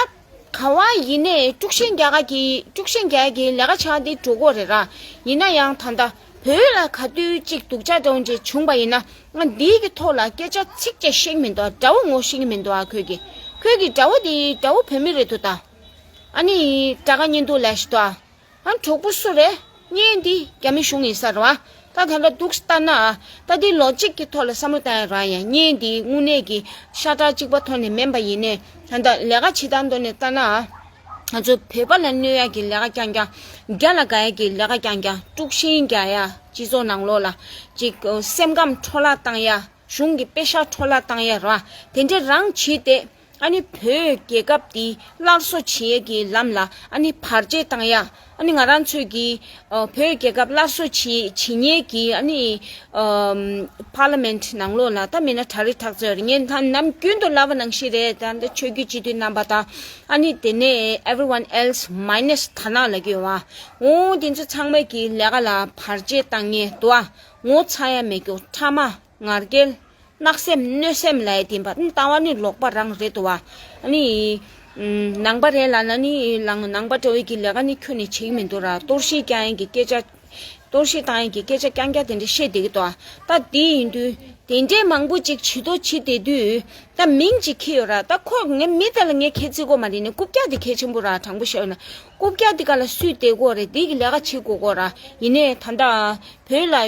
ག་བ་ཡིན་ནའི་དཀྲུག་ཤིང་རྒྱག་ག་གི་དཀྲུག་ཤིང་རྒྱག་ཡ་གི་ལས་ཀ་བྱ་འདི་འགྲོ་གི་རེད་ར། ཡིན་ན་ཡང་ད་ལྟ་བོད་ལ་ག་དུས་གཅིག་སྡུག་ཅག་འདྲ་བོ་ཅིག་བྱུང་པ་ཡིན་ན། ང་འདིའི་གི་ཐོག་ལ་སྐད་ཆ་ཚིག་གཅིག་བཤད་ཀྱི་མི་འདུག་དགྲ་བོ་ངོ་ཤེས་ཀྱི་མི་འདུག་ཁོས་གི་ཁོས་གི་དགྲ་བོ་དེ་དགྲ་བོ་བོད་མི་རེད་འདུག་ད། ཨ་ནི་དགྲ་དགའ་གཉེན་སྡུག་ལབ་ཞིག་འདུག་ཨ་གྲོགས་པོ་སུ་རེད། གཉེན་འདི་རྒྱ་མི་གཞུང་ཡིན་ས་རེད་བ། ད་ག་འདྲ་འདུག་ལྟ་ན། ད་འདི་ལོ་གཅིག་གི་ཐོག་ལ་བསམ་བློ་བཏང་ཡ་རང་ཡ། གཉེན་འདི་དངོས་གནས་ཀྱི་ཤ་ཁྲག་གཅིག་པ་ཐོག་ནས་མིན་པ་ཡིན་ནའི། ད་ལྟ་ལས་ཀ་བྱེད་སྟངས་ཐོག་ནས་ལྟ་ན། ང་ཚོ་བོད་པ་ལ་གནོད་ཡ་གི་ལས་ཀ་རྐྱང་རྐྱང་། རྒྱ་ལ་དགའ་ཡ་གི་ལས་ཀ་རྐྱང་རྐྱང་། དཀྲུག་ཤིང་རྒྱག་ཡ། སྤྱི་ཚོགས་ནང་ལོགས་ལ་ཅིག་སེམས་ཁམས་འཕྲོ་བརླག་བཏང་ཡ། གཞུང་གི་པེ་ཤག་འཕྲོ་བརླག་བཏང་ཡ་ར། དེ་འདྲ་རང་བྱས་ཏེ། ཨ་ནི་བོད་རྒྱལ་ཁབ་འདི་སླར་གསོ་བྱེད་ཡས་ཀྱི་ལམ་ལ་ཨ་ནི་བར་ཆད་བཏང་ཡ། ཨ་ནི་ང་རང་ཚོས་ཀྱི་ཨ་བོད་རྒྱལ་ཁབ་སླར་གསོ་བྱེད་བྱེད་མཁན་གྱི་ཨ་ནི་ཨམ་པར་ལི་མེན་ཊི་ནང་ལོགས་ལ་ད་མིན་ན་གྲ་སྒྲིག་ཐག་ཚོད་རེད། ངས་ད་ནམ་རྒྱུན་དུ་ལབ་པ་ནང་བཞིན་རེད། ད་འདི་ཆོས་བརྒྱུད་སྤྱི་འཐུས་རྣམ་པ་དང་ཨ་ནི་དེ་ནས་everyone else minus ཐ་ན་ལ་གི་བ་འོང་དེ་ཚོ་ཚང་མས་ཀྱི་ལས་ཀ་ལ་བར་ཆད་བཏང་ངེས་འདུག་ཨ། ངོ་ཚ་ཡ་མེད་རྒྱུ་ཕྲ་མ་ངར་སྐད། གནག་སེམས་གནོད་སེམས་ལ་ཡ་བསྟན་པ་ནི་ལྟ་བ་ནི་ལོག་པ་རང་རེད་དོ། ཨ་ནི་ནང་པ་རེད་ལབ་ན་ནི་ལང་ནང་པ་འདྲ་བོའི་གི་ལས་ཀ་ནི་ཁྱོན་ནས་བྱེད་ཀྱི་མི་འདུག་ར། གཏོར་བཤིག་རྒྱག་ཡིན་གི་སྐད་ཆ། གཏོར་བཤིག་བཏང་ཡིན་གི་སྐད་ཆ་རྐྱང་རྐྱང་དེ་འདྲ་བཤད་བསྡད་ཀྱི་འདུག་ད་དེ་ཡིན་དུས་དེ་འདྲའི་མང་པོ་ཅིག་བྱི་དོ་བྱི་བསྡད་དུས་ད་མིང་ཅིག་ཁྱེར་ཡོད་ར། ད་ཁོ་ངའི་མི་དེ་ལ་ངས་ཁྱེད་རྩིས་གོ་མ་རེད་ནི་རྐུབ་བཀྱག་དེ་གལ་ཆེན་པོ་ར། དྲང་པོ་བཤད་ཡོད་ན་རྐུབ་བཀྱག་དེ་ག་ལ་སུས་བསྡད་གོ་རེད། དེ་གི་ལས་ཀ་བྱེད་དགོས་གོ་ར། ཡིན་ནའི་ད་ད། བོད་ལ་ཨ་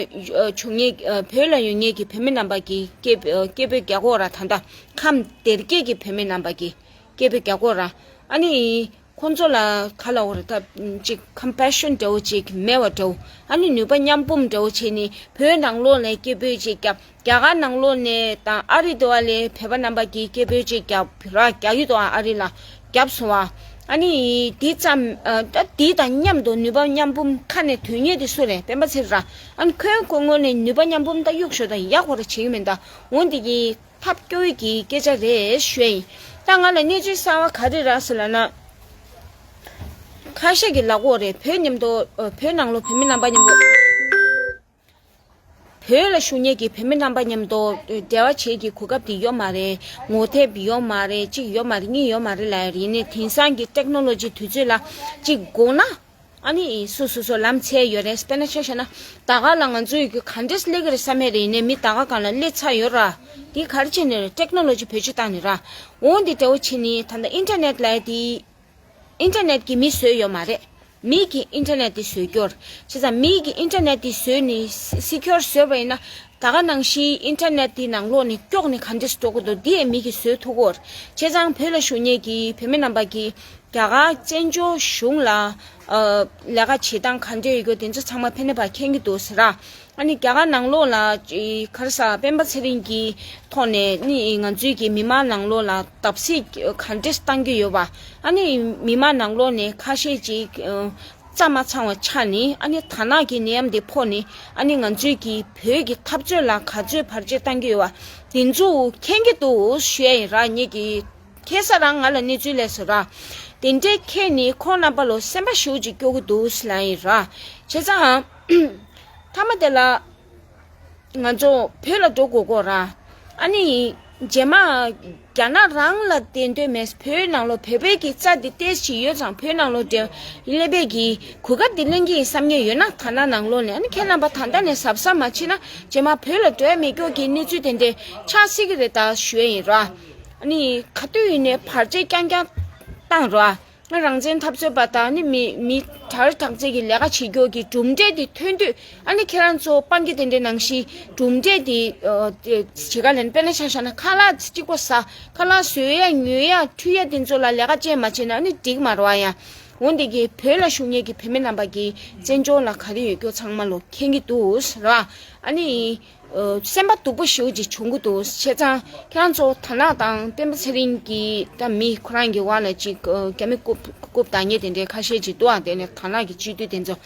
བྱུང་མཁན་ཨ་བོད་ལ་ཡོད་མཁན་གྱི་བོད་མི་རྣམ་པ་གིས་སྐད་ཨ་སྐད་འབོད་རྒྱག་གོ་ར། ད་ལྟ་ཁམས་སྡེ་དགེ་གི་བོད་མི་རྣམ་པ་གིས་སྐད་འབོད་རྒྱག་གོ་ར། ཨ་ནི་ཁོང་ཚོ་ལ་ག་ལ་འོ་ར་ད་ཅིག་ཀམ་པེ་ཤོན་འདྲ་བོ་ཅིག་མེད་པ་འདྲ་བོ། ཨ་ནི་ནུས་པ་མཉམ་སྤུངས་འདྲ་བོ་བྱས་ནས་བོད་ནང་ལོགས་ནས་སྐད་འབོད་ཅིག་བརྒྱབ། རྒྱ་གར་ནང་ལོགས་ནས་དང་ཨ་རི་དུ་བ་ལས་བོད་པ་རྣམ་པ་གིས་སྐད་འབོད་ཅིག་བརྒྱབ་ར། རྒྱག་གི་འདུག་ཨ་རི་ལ་བརྒྱབ་སོང་བ། ཨ་ནི་དེ་ཙམ་ཨ་ད་དེ་དང་མཉམ་དུ་ནུས་པ་མཉམ་སྤུངས་ཁ་ནས་དོན་གཉེར་དེ་སུ་རེད། སྤེན་པ་ཚེ་རིང་ར། ཨ་ནི་ཁོའི་ཁོ་ངོས་ནས་ནུས་པ་མཉམ་སྤུངས་ད་གཡུག་ཞོ་ད་ཡག་པོ་ར་བྱེད་ཀྱི་མིན་ད། འོན་ཏེ་གི་ཐབས་སྐྱོ་བའི་གི་སྐད་ཆ་རེད་ཞུ་ཡ་ཡིན། ད་ང་ལ་གནས་ཚུལ་གསར་བ་ག་རེ་རག་ཟེར་ལབ་ན། ཁ་ཤས་ཀྱི་ལབ་ཀྱི་ཡོད་རེད། བོད་མཉམ་དུ་ཨ་བོད་ནང་ལོགས་བོད་མི་རྣམ་པ་མཉམ་དུ། བོད་ལ་བཞུགས་མཁན་གྱི་བོད་མི་རྣམ་པ་མཉམ་དུ་འབྲེལ་བ་བྱེད་ཀྱི་གོ་སྐབས་དེ་ཡོད་མ་རེད། ངོ་དེབ་ཡོད་མ་རེད། གཅིག་ཡོད་མ་རེད། གཉིས་ཡོད་མ་རེད་ལབ་ཡ་རེད། ཡིན་ནའི་དེང་སང་གི་ཊེག་ནོ་ལོ་ཇི་དུས་ཚོད་ལ་གཅིག་དགོངས་ན་ཨ་ནི་སོ་སོ་སོ་ལམ་འཚོལ་ཡོད་རེད། དཔེར་ན་ཆ་བཞག་ན་ད་ག་ལ་ང་ཚོ་ཡི་གི་ག་འདྲས་སླེབས་ཀྱི་རེད་བསམ་ཡ་རེད། ཡིན་ནའི་མི་ད་ག་གང་ལ་སླེབས་ཚར་ཡོད་ར། དེ་ག་རེ་བྱས་ནས་རེད། ཊེག་ནོ་ལོ་ཇི་བེད་སྤྱོད་བཏང་ནས་ར། འོ་འདི་འདྲ་བོ་བྱས་ནས་ད་ལྟ་ཨིན་ཊར་ནེཊ་ལབ་ཡ་དེ། ཨིན་ཊར་ནེཊ་གིས་མི་བཟོས་ཡོད་མ་རེད། མི་གིས་ཨིན་ཊར་ནེཊ་དེ་བཟོས་རྒྱུ་རེད། བྱས་ཙང་མི་གིས་ཨིན་ཊར་ནེཊ་དེ་བཟོས་ནས་སི་ཀིའུར་བཟོས་པ་ཡིན་ན་ད་ག་ནང་བཞིན་ཨིན་ཊར་ནེཊ་དེ་ནང་ལོགས་ནས་ཀྱོག་ནས་ག་འདྲས་འགྲོ་གི་འདུག་དེ་ཡང་མི་གིས་བཟོས་ཐུབ་ཀྱི་ཡོད་རེད། བྱས་ཙང་བོད་ལ་བཞུགས་མཁན་གྱི་བོད་མི་རྣམ་པ་གིས་རྒྱ་གར་བཙན་བྱོལ་གཞུང་ལ་ཨ་ལས་ཀ་བྱེད་སྟངས་ག་འདྲས་ཡོད་རྒྱུ་དེ་ཚོ་ཚང་མ་ཕན་ནུས་པ་མཁྱེན་གྱི་འདུག་ཟེར་ར། ཨ་ནི་རྒྱ་གར་ནང་ལོགས་ལ་ཅིག་ག་རེ་ཟེར་སྤེན་པ་ཚེ་རིང་གི་ཐོག་ནས་ནི་ང་ཚོའི་གི་མི་མང་ནང་ལོགས་ལ་བརྡབ་གསིག་ག་འདྲས་བཏང་གི་ཡོད་པ། ཨ་ནི་མི་མང་ནང་ལོགས་ནས་ཁ་ཤས་ཅིག་ཨ་རྩ་མ་ཚང་བ་ཆགས་ནས་ཨ་ནི་དར་ནག་གི་ནད་ཡམས་དེ་ཕོག་ནས་ཨ་ནི་ང་ཚོའི་གི་བོད་ཀྱི་འཐབ་རྩོད་ལ་ག་ཚོད་བར་ཆད་བཏང་གི་ཡོད་པ་དེ་ཚོ་མཁྱེན་གྱི་འདུག་ཞུ་ཡ་ཡིན་ར། ངེད་ཀྱི་ཁ་སང་རང་ང་ལ་གནས་ཚུལ་སླེབས་སོང་ར། དེ་འདྲའི་ཁྱེད་ནི་ཁོང་རྣམ་པ་ལ་སེམས་པ་ཞེ་པོ་ཅིག་སྐྱོ་གི་འདུག་ལབ་ཡིན་ར། བྱས་ཙང་མཐའ་མ་དེ་ལ་ང་ཚོ་བོད་ལ་འགྲོ་དགོས་ཀྱི་ཡོད་ར། ཨ་ནི་རྗེས་མ་རྒྱ་ནག་རང་ལ་བསྡད་འདོད་མེད། བོད་ནང་ལོགས་བོད་པའི་གི་རྩ་འདི་ཏོག་ཙམ་ཡོད་ཙང་བོད་ནང་ལོགས་འདྲ་སླེབས་པའི་གི་གོ་སྐབས་འདི་ལེན་གྱི་ཡིན་བསམ་མཁན་ཡོད་ན་དར་ནག་ནང་ལོགས་ནས་ཨ་ནི་ཁྱེད་རྣམ་པ་ད་ལྟ་ནས་གཟབ་གཟབ་མ་བྱས་ན་རྗེས་མ་བོད་ལ་འགྲོ་ཡ་མེད་སྐྱོ་གི་གནས་ཚུལ་དེ་འདྲ་ཆགས་སྲིད་ཀྱི་རེད་ད་ཞུ་ཡ་ཡིན་ར། ཨ་ནི་ག་དུས་ཡིན་ནའི་བར་ཆད་རྐྱང་རྐྱང་བཏང་རོགས། ང་རང་བཙན་འཐབ་རྩོད་པ་དང་ནི་མི་མི་དྲག་དྲག་རྩལ་གྱི་ལས་ཀ་བྱེད་རྒྱུ་གི་གྲུབ་འབྲས་དེ་ཐོན་དུས་ཨ་ནི་ཁྱེད་རང་ཚོ་སྤང་གི་དེ་འདྲའི་ནང་བཞིན་གྲུབ་འབྲས་དེ་ཨ་དེ་བྱེད་ག་ལེན་དཔེར་ན་ཆ་བཞག་ན་ཁ་ལག་གཅིག་པོ་ཟ་ཁ་ལག་བཟོ་ཡ་ཉོ་ཡ་འཁྲུད་ཡ་དེ་ཚོ་ལ་ལས་ཀ་བྱེད་མ་བྱེད་ན་ཨ་ནི་འགྲིག་མ་རེད་བ། ཡང་འོན་ཏེ་གི་བོད་ལ་བཞུགས་མཁན་གྱི་བོད་མི་རྣམ་པ་གི་བཙན་བྱོལ་ལ་ག་རེ་ཡོད་རྒྱུ་ཚང་མ་ལོ་མཁྱེན་གྱི་འདུག་ར། ཨ་ནི། ཨ་སེམས་པ་སྡུག་པོ་ཞེ་པོ་ཅིག་བྱུང་གི་འདུག་བྱས་ཙང་ཁྱེད་རང་ཚོ་དར་ནག་དང་སྤེན་པ་ཚེ་རིང་གི་ད་མི་ཁོ་རང་གི་བར་ལ་ཅིག་ཨ་རྒྱ་མི་རྐུབ་རྐུབ་བཏང་མཁན་དེ་འདྲའི་ཁ་ཤས་ཅིག་འདུག་ཨ། དེ་ནས་དར་ནག་གི་སྤྱི་འཐུས་དེ་ཚོ་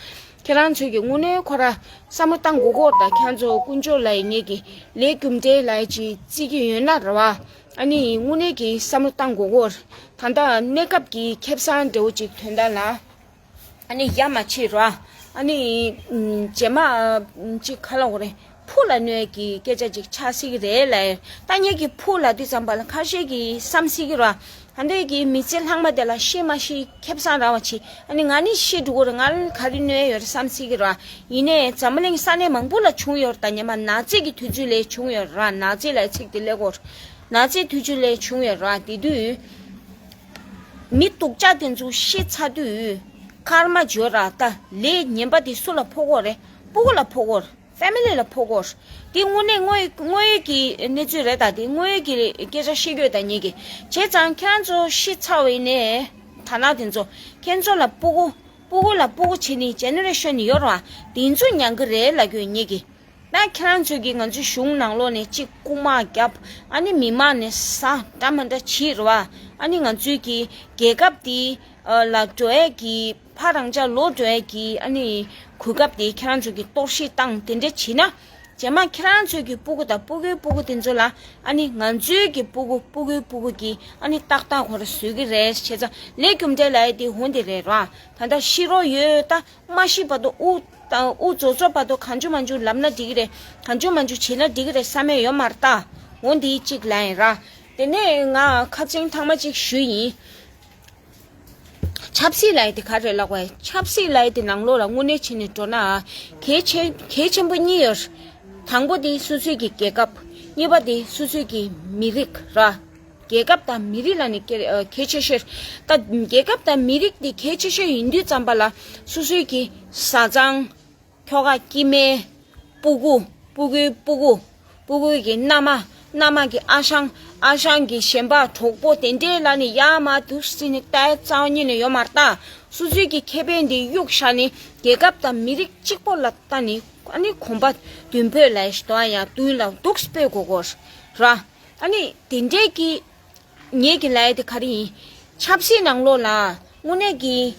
ཁྱེད་རང་ཚོས་ཀྱི་དངོས་གནས་ཁོ་ར་བསམ་བློ་བཏང་དགོས་ཀྱི་ཡོད་རེད། ད་ཁྱེད་རང་ཚོ་དཀོན་མཆོག་ལ་ཡིན་ངེས་ཀྱི་ལས་རྒྱུ་འབྲས་ལ་ཅིག་བརྩི་གི་ཡོད་ན་རེད་བ། ཨ་ནི་དངོས་གནས་ཀྱི་བསམ་བློ་བཏང་དགོས་ཀྱི་ཡོད་རེད། ད་ལྟ་གནས་སྐབས་ཀྱི་ཁེ་བཟང་འདྲ་བོ་ཅིག་ཐོན་ད་ལ། ཨ་ནི་ཡ་མ་བྱེད་རོ། ཨ་ནི་ཨམ་རྗེས་མ་ཨམ་ཅིག་ག་ལབ་དགོས་རེད། ཕུགས་ལ་གནོད་ཀྱི་སྐད་ཆ་ཅིག་ཆགས་སྲིད་ཀྱི་རེད་ལབ། ད་ངེད་ཀྱི་ཕུགས་ལ་དུས་ཙམ་པ་ལ་ཁ་ཤས་ཀྱིས་བསམ་སྲིད་ཀྱི་རོ། ད་འདོད་ཀྱི་མི་ཚེ་ལྷག་མ་དེ་ལ་ཤི་མ་ཤི་ཁེ་བཟང་རག་པ་བྱེད། ཨ་ནི་ང་ནི་ཤི་འགྲོ་གི་རེད། ང་ལ་ག་རེ་གནོད་ཡོད་རེད་བསམ་སྲིད་ཀྱི་རོ། ཡིན་ནའི་འཛམ་བུ་གླིང་ས་གནས་མང་པོ་ལ་བྱུང་ཡོད་རེད། ད་སྔོན་མ་ནག་རྫས་ཀྱི་དུས་ཚོད་ལ་བྱུང་ཡོད་རེད། ནག་རྫས་ལ་ཚིག་དེ་ལབ་དགོས་རེད། ནག་རྫས་དུས་ཚོད་ལ་བྱུང་ཡོད་རེད། དེ་དུས། མི་སྡུག་ཅག་དེ་ཚོ་ཤི་ཚར་དུས་ཀརྨ་འབྱོར་ར། ད་ལས་ངན་པ་དེ་སུ་ལ་ཕོག་གོ་རེད། སྤུ་གུ་ལ་ཕོག་གོ་རེད། ཕེ་མི་ལི་ལ་ཕོག་གོ་རེད། དེ་དངོས་གནས་དངོས་དངོས་ཡོད་ཀྱི་གནས་ཚུལ་རེད། ད་དེ་དངོས་ཡོད་ཀྱི་སྐད་ཆ་བཤད་རྒྱུ་ད་ངེད་ཀྱི་བྱས་ཙང་ཁྱེད་རང་ཚོ་ཤི་ཚར་བ་ཡིན་ནའི་དར་ནག་དེ་ཚོ་ཁྱེད་ཚོ་ལ་སྤུ་གུ་སྤུ་གུ་ལ་སྤུ་གུ་བྱས་ནས་ཇེ་ནེ་རེ་ཤན་ཡོད་ར། དེ་ཚོ་མྱང་གི་རེད་ལབ་རྒྱུ་ངེད་ཀྱི། ད་ཁྱེད་རང་ཚོས་ཀྱིས་ང་ཚོའི་གཞུང་ནང་ལོགས་ནས་གཅིག་རྐུ་མ་བརྒྱབ། ཨ་ནི་མི་མང་ནས་ཟ་འདྲ་མ་འདྲ་བྱེད་རེད་བ། ཨ་ནི་ང་ཚོའི་གི་རྒྱལ་ཁབ་དེ་ལ་འགྲོ་ཡས་ཀྱི་ཕར་རང་ཅག་ལོག་འགྲོ་ཡས་ཀྱི་ཨ་ནི་གོ་སྐབས་དེ་ཁྱེད་རང་ཚོས་ཀྱིས་གཏོར་བཤིག་བཏང་དེ་འདྲ་བྱེད་ན། རྗེས་མ་ཁྱེད་རང་ཚོས་ཀྱི་སྤུ་གུ་དང་སྤུ་གུའི་སྤུ་གུ་དེ་ཚོ་ལ། ཨ་ནི་ང་ཚོའི་གི་སྤུ་གུ་སྤུ་གུའི་སྤུ་གུ་གི་ཨ་ནི་ཏག་ཏག་ཁོ་ར་བཟོ་གི་རེད། བྱས་ཙང་ལས་རྒྱུ་འབྲས་ལབ་ཡས་དེ་འོ་འདི་རེད་ར། ད་ལྟ་ཤི་རོགས་ཡོད་ད། མ་ཤི་བར་དུ་དབུགས་དང་དབུགས་རྫོགས་རྫོགས་བར་དུ་གང་བྱུང་མང་བྱུང་ལབ་ན་འགྲིག་གི་རེད། གང་བྱུང་མང་བྱུང་བྱེད་ན་འགྲིག་གི་རེད་བསམ་ཡས་ཡོད་མ་རེད་ད། འོ་འདི་གཅིག་ལབ་ཡིན་ར། དེ་ནས་ང་ཁ་སང་ཐེངས་མ་གཅིག་ཞུས་ཡིན། ཆབ་སྲིད་ལབ་ཡས་དེ་ག་རེ་ལབ་དགོས། ཆབ་སྲིད་ལབ་ཡས་དེ་ནང་ལོགས་ལ་དངོས་གནས་བྱས་ནས་འགྲོ་ན་གལ་ཆེ་གལ་ཆེན་པོ་གཉིས་ཡོད། དང་པོ་དེ་སོ་སོའི་གི་རྒྱལ་ཁབ། གཉིས་པ་དེ་སོ་སོའི་གི་མི་རིགས་ར། རྒྱལ་ཁབ་དང་མི་རིགས་ལ་ནི་གལ་ཨ་གལ་ཆེ་ཤོས། ད་རྒྱལ་ཁབ་དང་མི་རིགས་དེ་གལ་ཆེ་ཤོས་ཡིན་དུས་ཙམ་པ་ལ་སོ་སོའི་གི་བཟའ་ཚང་། ཁྱོ་ག་སྐྱེ་དམན། སྤུ་གུ། སྤུ་གུའི་སྤུ་གུ། སྤུ་གུའི་གི་མནའ་མ། མནའ་མ་གི་ཨ་ཞང་། ཨ་ཞང་གི་གཞན་པ་གྲོགས་པོ་དེ་འདྲའི་ལ་ནི་ཡར་མར་འདུག་སེ་ནི་ལྟ་ཡས་རྩ་བ་ཉིད་ནས་ཡོད་མ་རེད་ད། སོ་སོའི་གི་ཁེ་ཕན་དེ་གཡུག་བཞག་ནི་རྒྱལ་ཁབ་དང་མི་རིགས་གཅིག་པོ་ལ་ལྟ་ནི་ཨ་ནི་གོམ་པ་མདུན་སྤོས་ལ་ཞིག་དོ་ཡ་མདུན་ལ་འདུག་སེ་སྤོས་དགོས་དགོས་ར། ཨ་ནི་དེ་འདྲའི་གི་ངེད་ཀྱི་ལབ་ཡས་དེ་ག་རེ་ཡིན། ཆབ་སྲིད་ནང་ལོགས་ལ་དངོས་གནས་ཀྱི་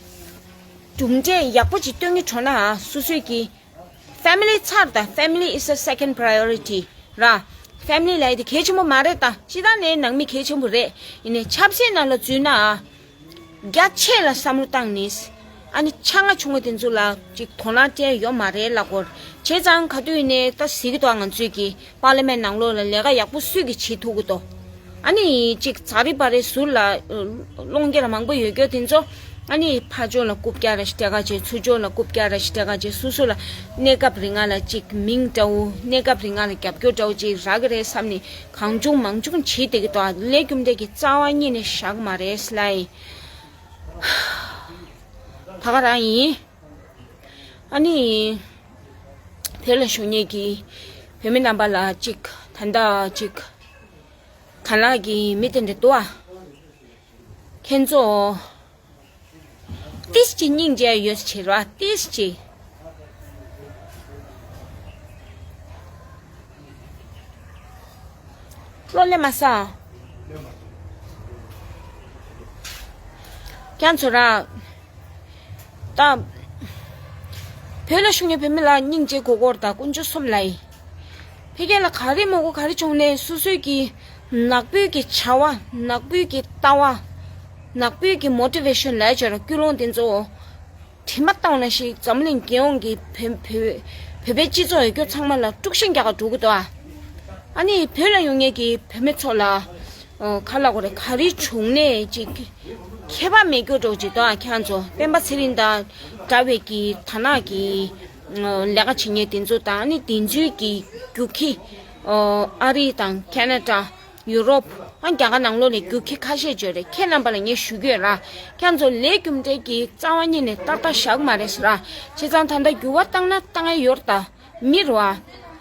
གྲུབ་འབྲས་ཡག་པོ་ཅིག་སྟོན་གྱི་འགྲོ་ན་སོ་སོའི་གི་family་ཚར་དང་family is a second priority་ར། family་ལབ་ཡས་དེ་གལ་ཆེན་པོ་མ་རེད་ད། སྤྱིར་བཏང་ནས་ནང་མི་གལ་ཆེན་པོ་རེད། ཡིན་ནའི་ཆབ་སྲིད་ནང་ལ་འཛུལ་ན། རྒྱ་ཆེ་ལ་བསམ་བློ་བཏང་ནས། ཨ་ནི་ཆ་ང་ཆུང་ངུ་དེ་ཚོ་ལ་ཅིག་དོ་སྣང་སྤྲད་ཡོད་མ་རེད་ལབ་དགོས། བྱས་ཙང་ག་དུས་ནས་ད་གཟིགས་ཀྱི་འདུག་ང་ཚོས་ཀྱི་པར་ལི་མེན་ནང་ལོགས་ལ་ལས་ཀ་ཡག་པོ་སུས་ཀྱིས་བྱེད་ཐུབ་ཀྱི་འདུག་ཨ་ནི་ཅིག་ཛ་རི་པ་རི་ཟུར་ལ་སློང་རྒྱུ་ར་མང་པོ་ཡོད་རྒྱུ་དེ་ཚོ། ཨ་ནི་ཕར་ཕྱོགས་ལ་རྐུབ་བཀྱག་ར་ཞིག་སྤྲད་ག་བྱས། ཚུར་ཕྱོགས་ལ་རྐུབ་བཀྱག་ར་ཞིག་སྤྲད་ག་བྱས། སོ་སོ་ལ་གནས་སྐབས་རིང་ལ་ཅིག་མིང་འདྲ་བོ། གནས་སྐབས་རིང་ལ་རྒྱབ་སྐྱོར་འདྲ་བོ་ཅིག་རག་གི་རེད་བསམ་ནས་གང་བྱུང་མང་བྱུང་བྱེད་བསྡད་ཀྱི་འདུག་ལས་རྒྱུ་འབྲས་ཀྱི་རྩ་བ་ཉིད་ནས་བཞག་མ་རེད་ལབ་ཡིན། ད་ག་རང་ཡིན། ཨ་ནི་བོད་ལ་བཞུགས་མཁན་གྱི་བོད་མི་རྣམ་པ་ལ་གཅིག་ད་ལྟ་གཅིག་ག་ལ་གི་མི་དེ་འདྲ་འདུག་ཨ། ཁྱེད་ཚོ་ཏིས་ཅི་སྙིང་རྗེ་ཡོད་ཕྱིར་བ་ཏིས་ཅི། བློ་ལས་མ་ས། ཁྱེད་ཚོ་ར། ད། བོད་ལ་བཞུགས་མཁན་བོད་མི་ལ་སྙིང་རྗེ་དགོས་སྐོར་དང་དཀོན་མཆོག་གསུམ་ལ་ཡིན། ཕ་གི་ལ་ག་རེ་མོ་གོ་ག་རེ་བྱུང་ནས་སོ་སོའི་གི་ནག་པོའི་གི་བྱ་བ། ནག་པོའི་གི་ལྟ་བ། ནག་པོའི་གི་motivation་ལ་བྱ་ར་ཀུན་སློང་དེ་ཚོ། དྲི་མ་བཏང་ན་ཞིག་འཛམ་གླིང་རྒྱལ་ཡོངས་ཀྱི་བོད་བོད་བོད་པའི་སྤྱི་ཚོགས་ཡོད་རྒྱུ་ཚང་མ་ལ་དཀྲུག་ཤིང་རྒྱག་ག་འགྲོ་གི་འདུག་ཨ། ཨ་ནི་བོད་ལ་ཡོང་མཁན་གྱི་བོད་མི་ཚོ་ལ། ཨོ། ག་ལབ་དགོས་རེད། ག་རེ་བྱུང་ནས་ཅིག་ཁྱད་པར་མེད་རྒྱུ་འདྲ་བོ་ཅིག་འདུག་ཨ། ཁྱེད་ཚོ་སྤེན་པ་ཚེ་རིང་དང་འདྲ་བའི་གི་ཐ་ན་གི་ལས་ཀ་བྱེད་མཁན་དེ་ཚོ་དང་། ཨ་ནི་དེ་ཚོའི་གི་རྒྱུག་ཁྱི། ཨོ། ཨ་རི་དང་ཁེ་ན་ཌ། ཡུ་རོབ། ཨ། རྒྱ་གར་ནང་ལོགས་ནས་རྒྱུག་ཁྱི་ཁ་ཤས་ཡོད་རེད། ཁྱེད་རྣམ་པ་ལ་ངས་ཞུ་གི་ཡོད་ར། ཁྱེད་ཚོ་ལས་རྒྱུ་འབྲས་ཀྱི་རྩ་བ་ཉིད་ནས་ཏག་ཏག་བཞག་མ་རེད་ཟེར་ར། བྱས་ཙང་ད་ལྟ་འགྱུར་བ་བཏང་ན་བཏང་ཡ་ཡོད་རེད་ད། མི་རེད་བ།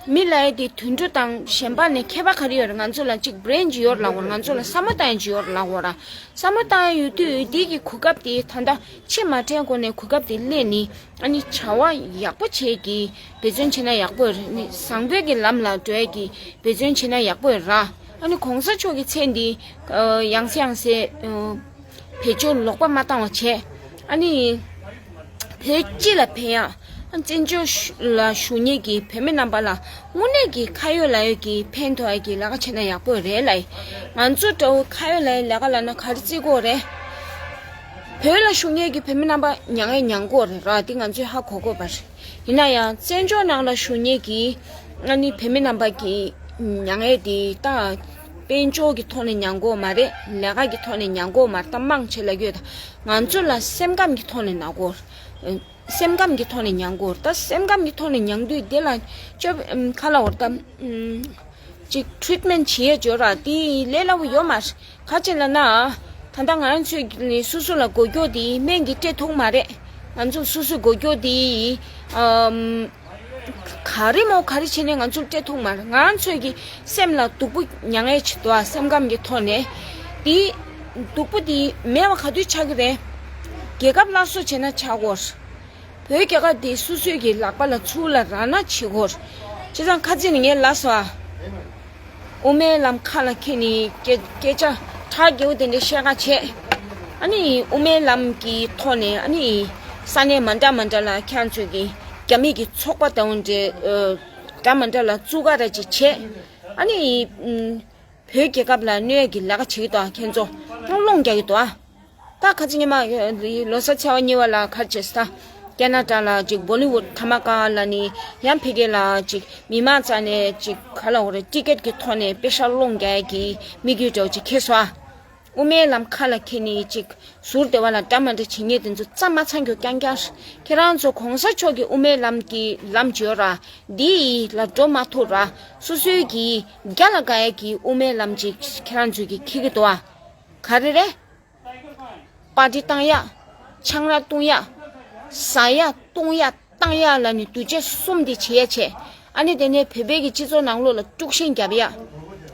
མི་ལབ་ཡ་དེ་དུད་འགྲོ་དང་གཞན་པ་ནས་ཁྱད་པར་ག་རེ་ཡོད་རེད། ང་ཚོ་ལ་གཅིག་brain་ཅིག་ཡོད་རེད་ལབ་དགོས་རེད། ང་ཚོ་ལ་བསམ་བློ་བཏང་ཡ་ཅིག་ཡོད་རེད་ལབ་དགོས་རེད། བསམ་བློ་བཏང་ཡ་ཡོད་དུས་འདི་གི་གོ་སྐབས་དེ་ད་ལྟ་ཕྱི་མ་དྲན་གོང་ནས་གོ་སྐབས་དེ་སླེབས་ནི། ཨ་ནི་བྱ་བ་ཡག་པོ་བྱེད་ཀྱི་འབད་བརྩོན་བྱེད་ན་ཡག་པོ་རེད། ནི་བཟང་པོའི་གི་ལམ་ལ་འགྲོ་ཡ་གི་འབད་བརྩོན་བྱེད་ན་ཡག་པོ་རེད་ར། ཨ་ནི་གོང་ས་མཆོག་གི་མཚན་འདི་ཡང་སེ་ཡང་སེ་བེད་སྤྱོད་ལོག་པ་མ་བཏང་བ་བྱས། ཨ་ནི་བོད་སྤྱི་ལ་ཕན་ཡ། ཨ། བཙན་བྱོལ་ལ་བཞུགས་མཁན་གྱི་བོད་མི་རྣམ་པ་ལ་དངོས་གནས་ཀྱི་ཁ་ཡོད་ལག་ཡོད་ཀྱི་ཕན་ཐོགས་ཡ་གི་ལས་ཀ་བྱས་ན་ཡག་པོ་རེད་ལབ་ཡིན། ང་ཚོ་འདྲ་བོ་ཁ་ཡོད་ལག་ཡོད་ལས་ཀ་ལབ་ན་ག་རེ་བརྩི་དགོས་རེད། བོད་ལ་བཞུགས་མཁན་གྱི་བོད་མི་རྣམ་པ་མྱངས་ཡས་མྱངས་དགོས་རེད་ར། འདི་ང་ཚོས་ཧ་གོ་དགོས་པ་རེད། ཡིན་ན་ཡང་བཙན་བྱོལ་ནང་ལ་བཞུགས་མཁན་གྱི་ཨ་ནི་བོད་མི་རྣམ་པ་གི་མྱངས་ཡས་དེ་ད་དཔལ་འབྱོར་གྱི་ཐོག་ནས་མྱངས་དགོས་མ་རེད། ལས་ཀ་གི་ཐོག་ནས་མྱངས་དགོས་མ་རེད། ད་མང་ཆེ་ལབ་ཀྱི་ཡོད་ད། ང་ཚོ་ལ་སེམས་ཁམས་ཀྱི་ཐོག་ནས་མྱངས་དགོས། སེམས་ཁམས་ཀྱི་ཐོག་ནས་མྱངས་དགོས། ད་སེམས་ཁམས་ཀྱི་ཐོག་ནས་མྱངས་དུས་དེ་ལ་ཅོ་ཁ་ལ་འོར་ད་ཅིག་treatment་བྱེད་ཡས་ཅོ་ར་དེ་ལས་སླ་བོ་ཡོད་མ་རེད། ག་ཅི་ལབ་ན། ད་ལྟ་ང་རང་ཚོས་ནི་སོ་སོ་ལ་མགོ་སྐྱོག་དེ་སྨན་གྱིས་སྤྲད་ཐུབ་མ་རེད། ང་ཚོ་སོ་སོའི་མགོ་སྐྱོག་དེ་ཨམ། ག་རེ་མོ་ག་རེ་བྱས་ནས་ང་ཚོར་སྤྲད་ཐུབ་མ་རེད། ང་རང་ཚོའི་གི་སེམས་ལ་སྡུག་པོ་མྱངས་ཡས་ཆེད་དུ་ཨ། སེམས་ཁམས་ཀྱི་ཐོག་ནས་དེ་སྡུག་པོ་དེ་མེད་པ་ག་དུས་ཆགས་ཀྱི་རེད། རྒྱལ་ཁབ་སླར་གསོ་བྱས་ན་ཆགས་ཀྱི་ཡོད་རེད། བོད་རྒྱལ་ཁབ་དེ་སོ་སོའི་གི་ལག་པ་ལ་ཚུར་ལ་རག་ན་བྱེད་དགོས། བྱས་ཙང་ཁ་རྩང་ནས་ངས་ལབ་སོང་ཨ། དབུ་མའི་ལམ་ཁ་ལ་འཁྱེར་ནས་སྐད་སྐད་ཆ་གྲགས་རྒྱས་པོ་དེ་འདྲ་བཤད་ག་བྱས། ཨ་ནི་དབུ་མའི་ལམ་གྱི་ཐོག་ནས་ཨ་ནི་ས་གནས་མ་འདྲ་མ་འདྲ་ལ་ཁྱེད་རང་ཚོས་ཀྱི་རྒྱ་མི་གི་ཚོགས་པ་དང་འདྲ་འདྲ་མ་འདྲ་ལ་བཙུགས་ག་ར་ཅིག་བྱས། ཨ་ནི་བོད་རྒྱལ་ཁབ་ལ་གནོད་ཡ་གི་ལས་ཀ་བྱེད་ཀྱི་འདུག་ཨ། ཁྱེད་ཚོ་སློང་རྒྱག་གི་འདུག་ཨ། ད་ཁ་ཅིག་ཉི་མ་ལོ་གསར་ཚེས་པ་གཉིས་པ་ལ་ག་རེ་བྱས་སོང་ད། ཁེ་ན་ཌ་ལ་ཅིག་བོ་ལི་ཝུཌ་ཐ་མ་ཀ་ལ་ནི་ཡང་ཕ་གི་ལ་ཅིག་མི་མང་རྩ་ནས་ཅིག་ག་ལ་འོ་རེ་ཊི་ཀེ་ཊི་གི་ཐོག་ནས་པེ་ས་སློང་རྒྱག་གི་དམིགས་ཡུལ་འདྲ་བོ་ཅིག་འཁྱེར་སོང་ཨ། དབུ་མའི་ལམ་ཁ་ལ་འཁྱེར་ནས་ཅིག་ཟུར་དེ་བ་ལ་འདྲ་མ་འདྲ་བྱེད་མཁན་དེ་ཚོ་རྩ་མ་ཚང་རྒྱུ་རྐྱང་རྐྱང་རེད། ཁྱེད་རང་ཚོ་གོང་ས་མཆོག་གི་དབུ་མའི་ལམ་གྱི་ལམ་བརྗོད་ར་འདི་ལ་འགྲོ་མ་ཐུབ་ར། སོ་སོའི་གི་རྒྱ་ལ་དགའ་ཡ་གི་དབུ་མའི་ལམ་ཅིག་ཁྱེད་རང་ཚོས་གི་འཁྱེར་གི་འདུག་ཨ། ག་རེ་རེད། པར་ཊི་བཏང་ཡག་ཆང་རག་བཏུང་ཡག་ཟ་ཡག་བཏུང་ཡག་བཏང་ཡག་ལ་ནི་དུས་ཆེན་གསུམ་དེ་བྱེད་ཡ་བྱས། ཨ་ནི་དེ་ནས་བོད་པའི་གི་སྤྱི་ཚོགས་ནང་ལོགས་ལ་དཀྲུག་ཤིང་རྒྱབ་ཡག་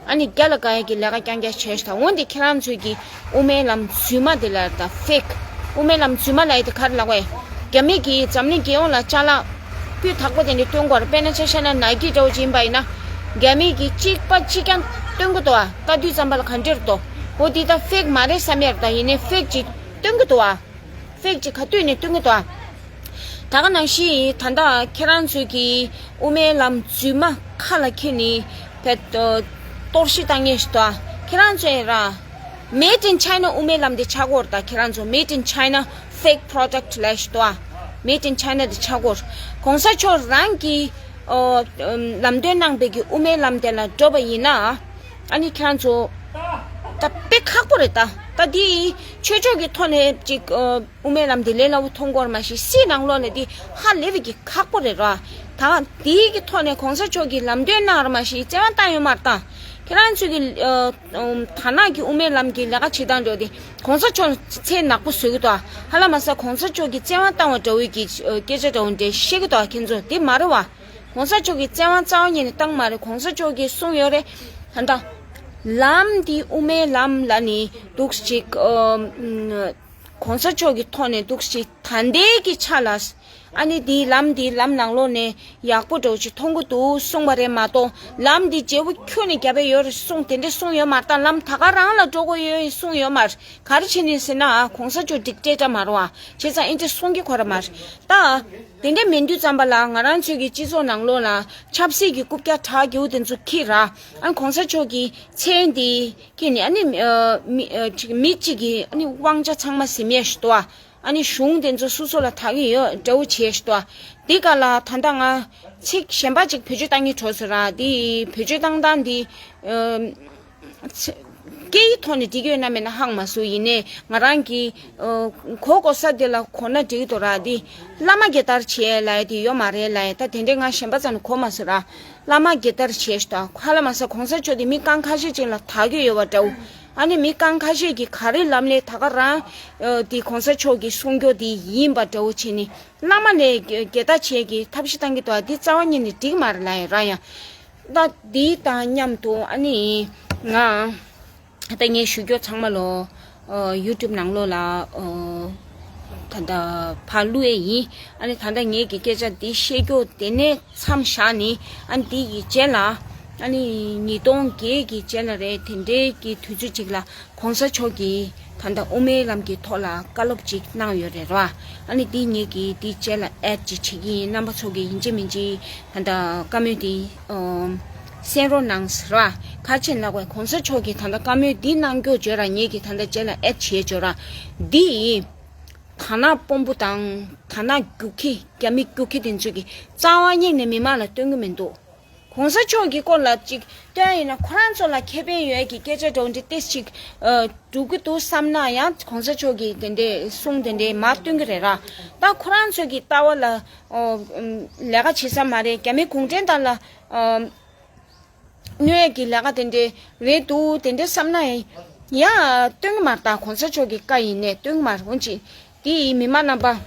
ཨ་ནི་རྒྱ་ལ་དགའ་ཡ་གི་ལས་ཀ་རྐྱང་རྐྱང་བྱས་ཤག་འོན་ཏེ་ཁྱེད་རང་ཚོས་གི་དབུ་མའི་ལམ་རྫུན་མ་དེ་ལ་ད་ཕེག་དབུ་མའི་ལམ་རྫུན་མ་ལ་ཡི་དེ་ག་རེ་ལབ་དགོས། རྒྱ་མི་གིས་འཛམ་གླིང་རྒྱལ་ཡོངས་ལ་ཅ་ལག་སྤུས་དག་པོ་དེ་འདྲ་སྟོན་གོ་ར། དཔེར་ན་ཆ་བཞག་ན་ནའི་ཀི་འདྲ་བོ་ཅིག་ཡིན་པ་ཡིན་ན། རྒྱ་མི་གིས་གཅིག་པ་གཅིག་རྐྱང་སྟོན་གི་འདུག་ཨ། ལྟ་དུས་ཙམ་པ་ལ་ག་འདྲ་རེད་དོ། འོ་འདི་ད་ཕེག་མ་རེད་བསམ་ཡ་རེད། ད་ཡིན་ནའི་ཕེག་ཅིག་སྟོན་གི་འདུག་ཨ། ཕེག་ཅིག་ག་དུས་ནས་སྟོན་གི་འདུག་ཨ། ད་ག་ནང་བཞིན་ད་ལྟ་ཁྱེད་རང་ཚོས་ཀྱི་དབུ་མའི་ལམ་རྫུན་མ་ཁ་ལ་འཁྱེར་ནས་བེད་གཏོར་བཤིག་བཏང་མཁན་ཞིག་འདུག་ཨ། ཁྱེད་རང་ཚོས་ར། Made in China དབུ་མའི་ལམ་དེ་ཆགས་ཀྱི་ཡོད་རེད། ད་ཁྱེད་རང་ཚོ་Made in China fake product ལབ་ཞིག་འདུག་ཨ། Made in China དེ་ཆགས་ཀྱི་ཡོད་རེད། གོང་ས་མཆོག་རང་གིས་ཨོ་ལམ་སྟོན་གནང་པའི་གི་དབུ་མའི་ལམ་དེ་ལ་འགྲོ་བ་ཡིན་ན། ཨ་ནི་ཁྱེད་རང་ཚོ་ད་དཔེ་ཁག་པོ་རེད། ད་ད་འདི་ཆོས་ཕྱོགས་ཀྱི་ཐོག་ནས་ཅིག་ཨོ་དབུ་མའི་ལམ་དེ་ལས་སླ་བོ་མཐོང་གི་ཡོད་རེད་མ་གཞི་སྲིད་ནང་ལོགས་ནས་འདི་ཧ་ལས་པའི་གི་ཁག་པོ་རེད་ར། ད་འདིའི་གི་ཐོག་ནས་གོང་ས་མཆོག་གིས་ལམ་སྟོན་གནང་ར་མ་གཞི་བཙན་དབང་བཏང་ཡོད་མ་རེད། ད་ཁྱེད་རང་ཚོས་གི་ཨོ་ཨོ་ཐ་ན་གི་དབུ་མའི་ལམ་གྱི་ལས་ཀ་བྱེད་སྟངས་འདྲ་བོ་དེ་གོང་ས་མཆོག་ཚེ་ནག་པོ་བཟོ་གི་འདུག་ཨ། ཧ་ལམ་མ་ཟད་གོང་ས་མཆོག་གིས་བཙན་དབང་བཏང་བ་འདྲ་བོའི་གི་ཨོ་སྐད་ཆ་འདྲ་བོ་འདྲ་བཤད་གི་འདུག་ཨ། ཁྱེད་ཚོ་དེ་མ་རེད་བ། གོང་ས་མཆོག་གིས་བཙན་དབང་རྩ་བ་ཉིད་ནས་བཏང་མ་རེད། གོང་ས་མཆོག་གིས་གསུངས་ཡོད་རེད། ད་ལྟ་ལམ་འདི་དབུ་མའི་ལམ་ལ་ནི་འདུག་ཅིག་ཨོ་ཨམ་གོང་ས་མཆོག་གི་ཐོག་ནས་འདུག་ཅིག་ད་ལྟའི་གི་ཆ་ལ། ཨ་ནི་འདིའི་ལམ་འདིའི་ལམ་ནང་ལོགས་ནས་ཡག་པོ་འདྲ་བོ་ཅིག་མཐོང་གི་འདུག་གསུངས་པ་རེད་མ་གཏོགས། ལམ་འདི་བརྗེ་པོ་ཁྱོན་ནས་རྒྱབ་པ་ཡོད་རེད་གསུངས་དེ་འདྲ་གསུངས་ཡོད་མ་རེད། ད་ལམ་ད་ག་རང་ལ་འགྲོ་དགོས་ཡོད་གསུངས་ཡོད་མ་རེད། ག་རེ་བྱས་ནས་ཟེར་ན་ཨ་གོང་ས་མཆོག་ཌིག་ཊེ་ཊར་མ་རེད་བ། བྱས་ཙང་ཨེ་འདྲ་གསུང་གི་ཁོ་ར་མ་རེད། ད་དེ་འདྲ་མིན་དུས་ཙམ་པ་ལ་ང་རང་ཚོའི་གི་སྤྱི་ཚོགས་ནང་ལོགས་ལ་ཆབ་སྲིད་ཀྱི་རྐུབ་བཀྱག་དྲག་རྒྱུ་དེ་ཚོ་ཁྱེར་ར། ཨ་གོང་ས་མཆོག་གི་མཚན་འདི་ཁྱེར་ནས་ཨ་ནི་ཨ་མི་ཨ་ཅིག་མི་གཅིག་གི་ཨ་ནི་དབང་ཆ་ཚང་མ་ཟིན་ཡས་ཞིག་འདུག་བ། ཨ་ནི་གཞུང་དེ་ཚོ་སོ་སོ་ལ་དག་གི་ཡོད་འདྲ་བོ་བྱས་ཤིག་འདུག་བ། འདི་ག་ལ་ད་ལྟ་ང་ཚིག་གཞན་པ་ཅིག་བེད་སྤྱོད་བཏང་གི་འགྲོ་ཟེར་ར། འདི་བེད་སྤྱོད་བཏང་སྟངས་འདི་ཨ་སྐད་ཡིག་ཐོག་ནས་འགྲིག་གི་ཡོད་ན་མེད་ན་ཧ་གོ་མ་སོང་། ཡིན་ནའི་ང་རང་གིས་ཨ་གོ་གོ་ས་དེ་ལ་གོ་ན་འགྲིག་གི་འདུག་ར། འདི་བླ་མ་དགེ་ལྟར་བྱེད་ལབ་ཡ་དེ་ཡོད་མ་རེད་ལབ་ཡ། ད་དེ་འདྲས་ང་གཞན་པ་ཙམ་ནས་གོ་མ་སོང་ར། བླ་མ་དགེ་ལྟར་བྱས་ཤིག་དང་ཧ་ལམ་མ་ཟད་གོང་ས་མཆོག་དེ་མི་རྐང་ཁ་ཤས་ཅིག་ལ་དག་གི་ཡོད་པ་འདྲ་བོ། ཨ་ནི་མི་རྐང་ཁ་ཤས་ཀྱིས་ག་རེ་ལབ་ནའི་ད་ག་རང་ཨ་དེ་གོང་ས་མཆོག་གི་གསུང་སྐྱོར་དེ་ཡིན་པ་འདྲ་བོ་བྱས་ནས་བླ་མ་ལས་དགེ་དགེ་ལྟ་བྱེད་ཀྱི་ཐབས་ཤེས་བཏང་གི་འདུག་བ། འདི་རྩ་བ་ཉིད་ནས་འགྲིག་མ་རེད་ལབ་ཡ་ར། ཡང་ད་འདི་དང་མཉམ་དུ་ཨ་ནི་ང་ད་ངས་ཞུ་རྒྱུ་ཚང་མ་ལོ་ཨ་ཡུ་ཊུབ་ནང་ལོགས་ལ་ཨ་ད་ལྟ་ཕར་བླུགས་ཡས་ཡིན། ཨ་ནི་ད་ལྟ་ངེད་ཀྱི་སྐད་ཆ་འདི་བཤད་རྒྱུ་དེ་ནས་མཚམས་བཞག་ནི། ཨ་ནི་འདི་ཡི་རྗེས་ལ་ཨ་ནི་ཉིས་སྟོང་བརྒྱད་ཀྱི་རྗེས་ལ་རེད། དེ་འདྲའི་གི་དུས་ཚོད་ཅིག་ལ་གོང་ས་མཆོག་གིས་ད་ལྟ་དབུ་མའི་ལམ་གྱི་ཐོག་ལ་བཀའ་སློབ་ཅིག་གནང་ཡོད་རེད་ར། ཨ་ནི་འདི་ངེད་ཀྱིས་འདི་རྗེས་ལ་ཨེཌ་ཅིག་བྱེད་ཀྱི་ཡིན། རྣམ་པ་ཚོ་གིས་ཡིན་གཅིག་མིན་གཅིག་ད་ལྟ་བཀའ་མོལ་འདི་ཨམ་གསན་རོགས་གནང་ཟེར་བ། ག་རེ་བྱས་ནས་ལབ་དགོས། གོང་ས་མཆོག་གིས་ད་ལྟ་བཀའ་མོལ་འདི་གནང་རྒྱུ་བརྗོད་ར། ངེད་ཀྱིས་ད་ལྟ་རྗེས་ལ་ཨེཌ་བྱེད་བརྗོད་ར། འདི་ཡིན། དར་ནག་སྤོམ་པོ་དང་དར་ནག་རྒྱུག་ཁྱི་རྒྱ་མི་རྒྱུག་ཁྱི་དེ་ཚོས་ཀྱིས་རྩ་བ་ཉིད་ནས་མི་མང་ལ་སྟོན་གྱི་མི་འདུག་གོང་ས་མཆོག་གི་སྐོར་ལ་ཅིག་སྟོན་ཡིན་ན་ཁོ་རང་ཚོ་ལ་ཁེ་ཕན་ཡོད་ཀྱི་སྐད་ཆ་འདྲ་བོ་འདི་ཏོག་ཙམ་ཅིག་ཨ་སྒྲུབ་ཀྱི་འདུག་བསམ་ན་ཡང་གོང་ས་མཆོག་གིས་དེ་འདྲའི་གསུང་དེ་འདྲའི་མར་སྟོན་གྱི་རེད་ར། ད་ཁོ་རང་ཚོ་གི་ལྟ་བ་ལ་ཨོ་ལས་ཀ་བྱེད་ས་མ་རེད། རྒྱ་མི་གུང་ཁྲན་ཏང་ལ་ཨ་གནོད་ཀྱི་ལས་ཀ་དེ་འདྲའི་རེད་འདུག་དེ་འདྲའི་བསམ་ན་ཡང་སྟོན་གྱི་མ་རེད། ད་གོང་ས་མཆོག་གི་བཀའ་ཡིན་ནའི་སྟོན་གྱི་མ་རེད། འོན་ཅིག་དེ་ཡིས་མི་མང་རྣམ་པ།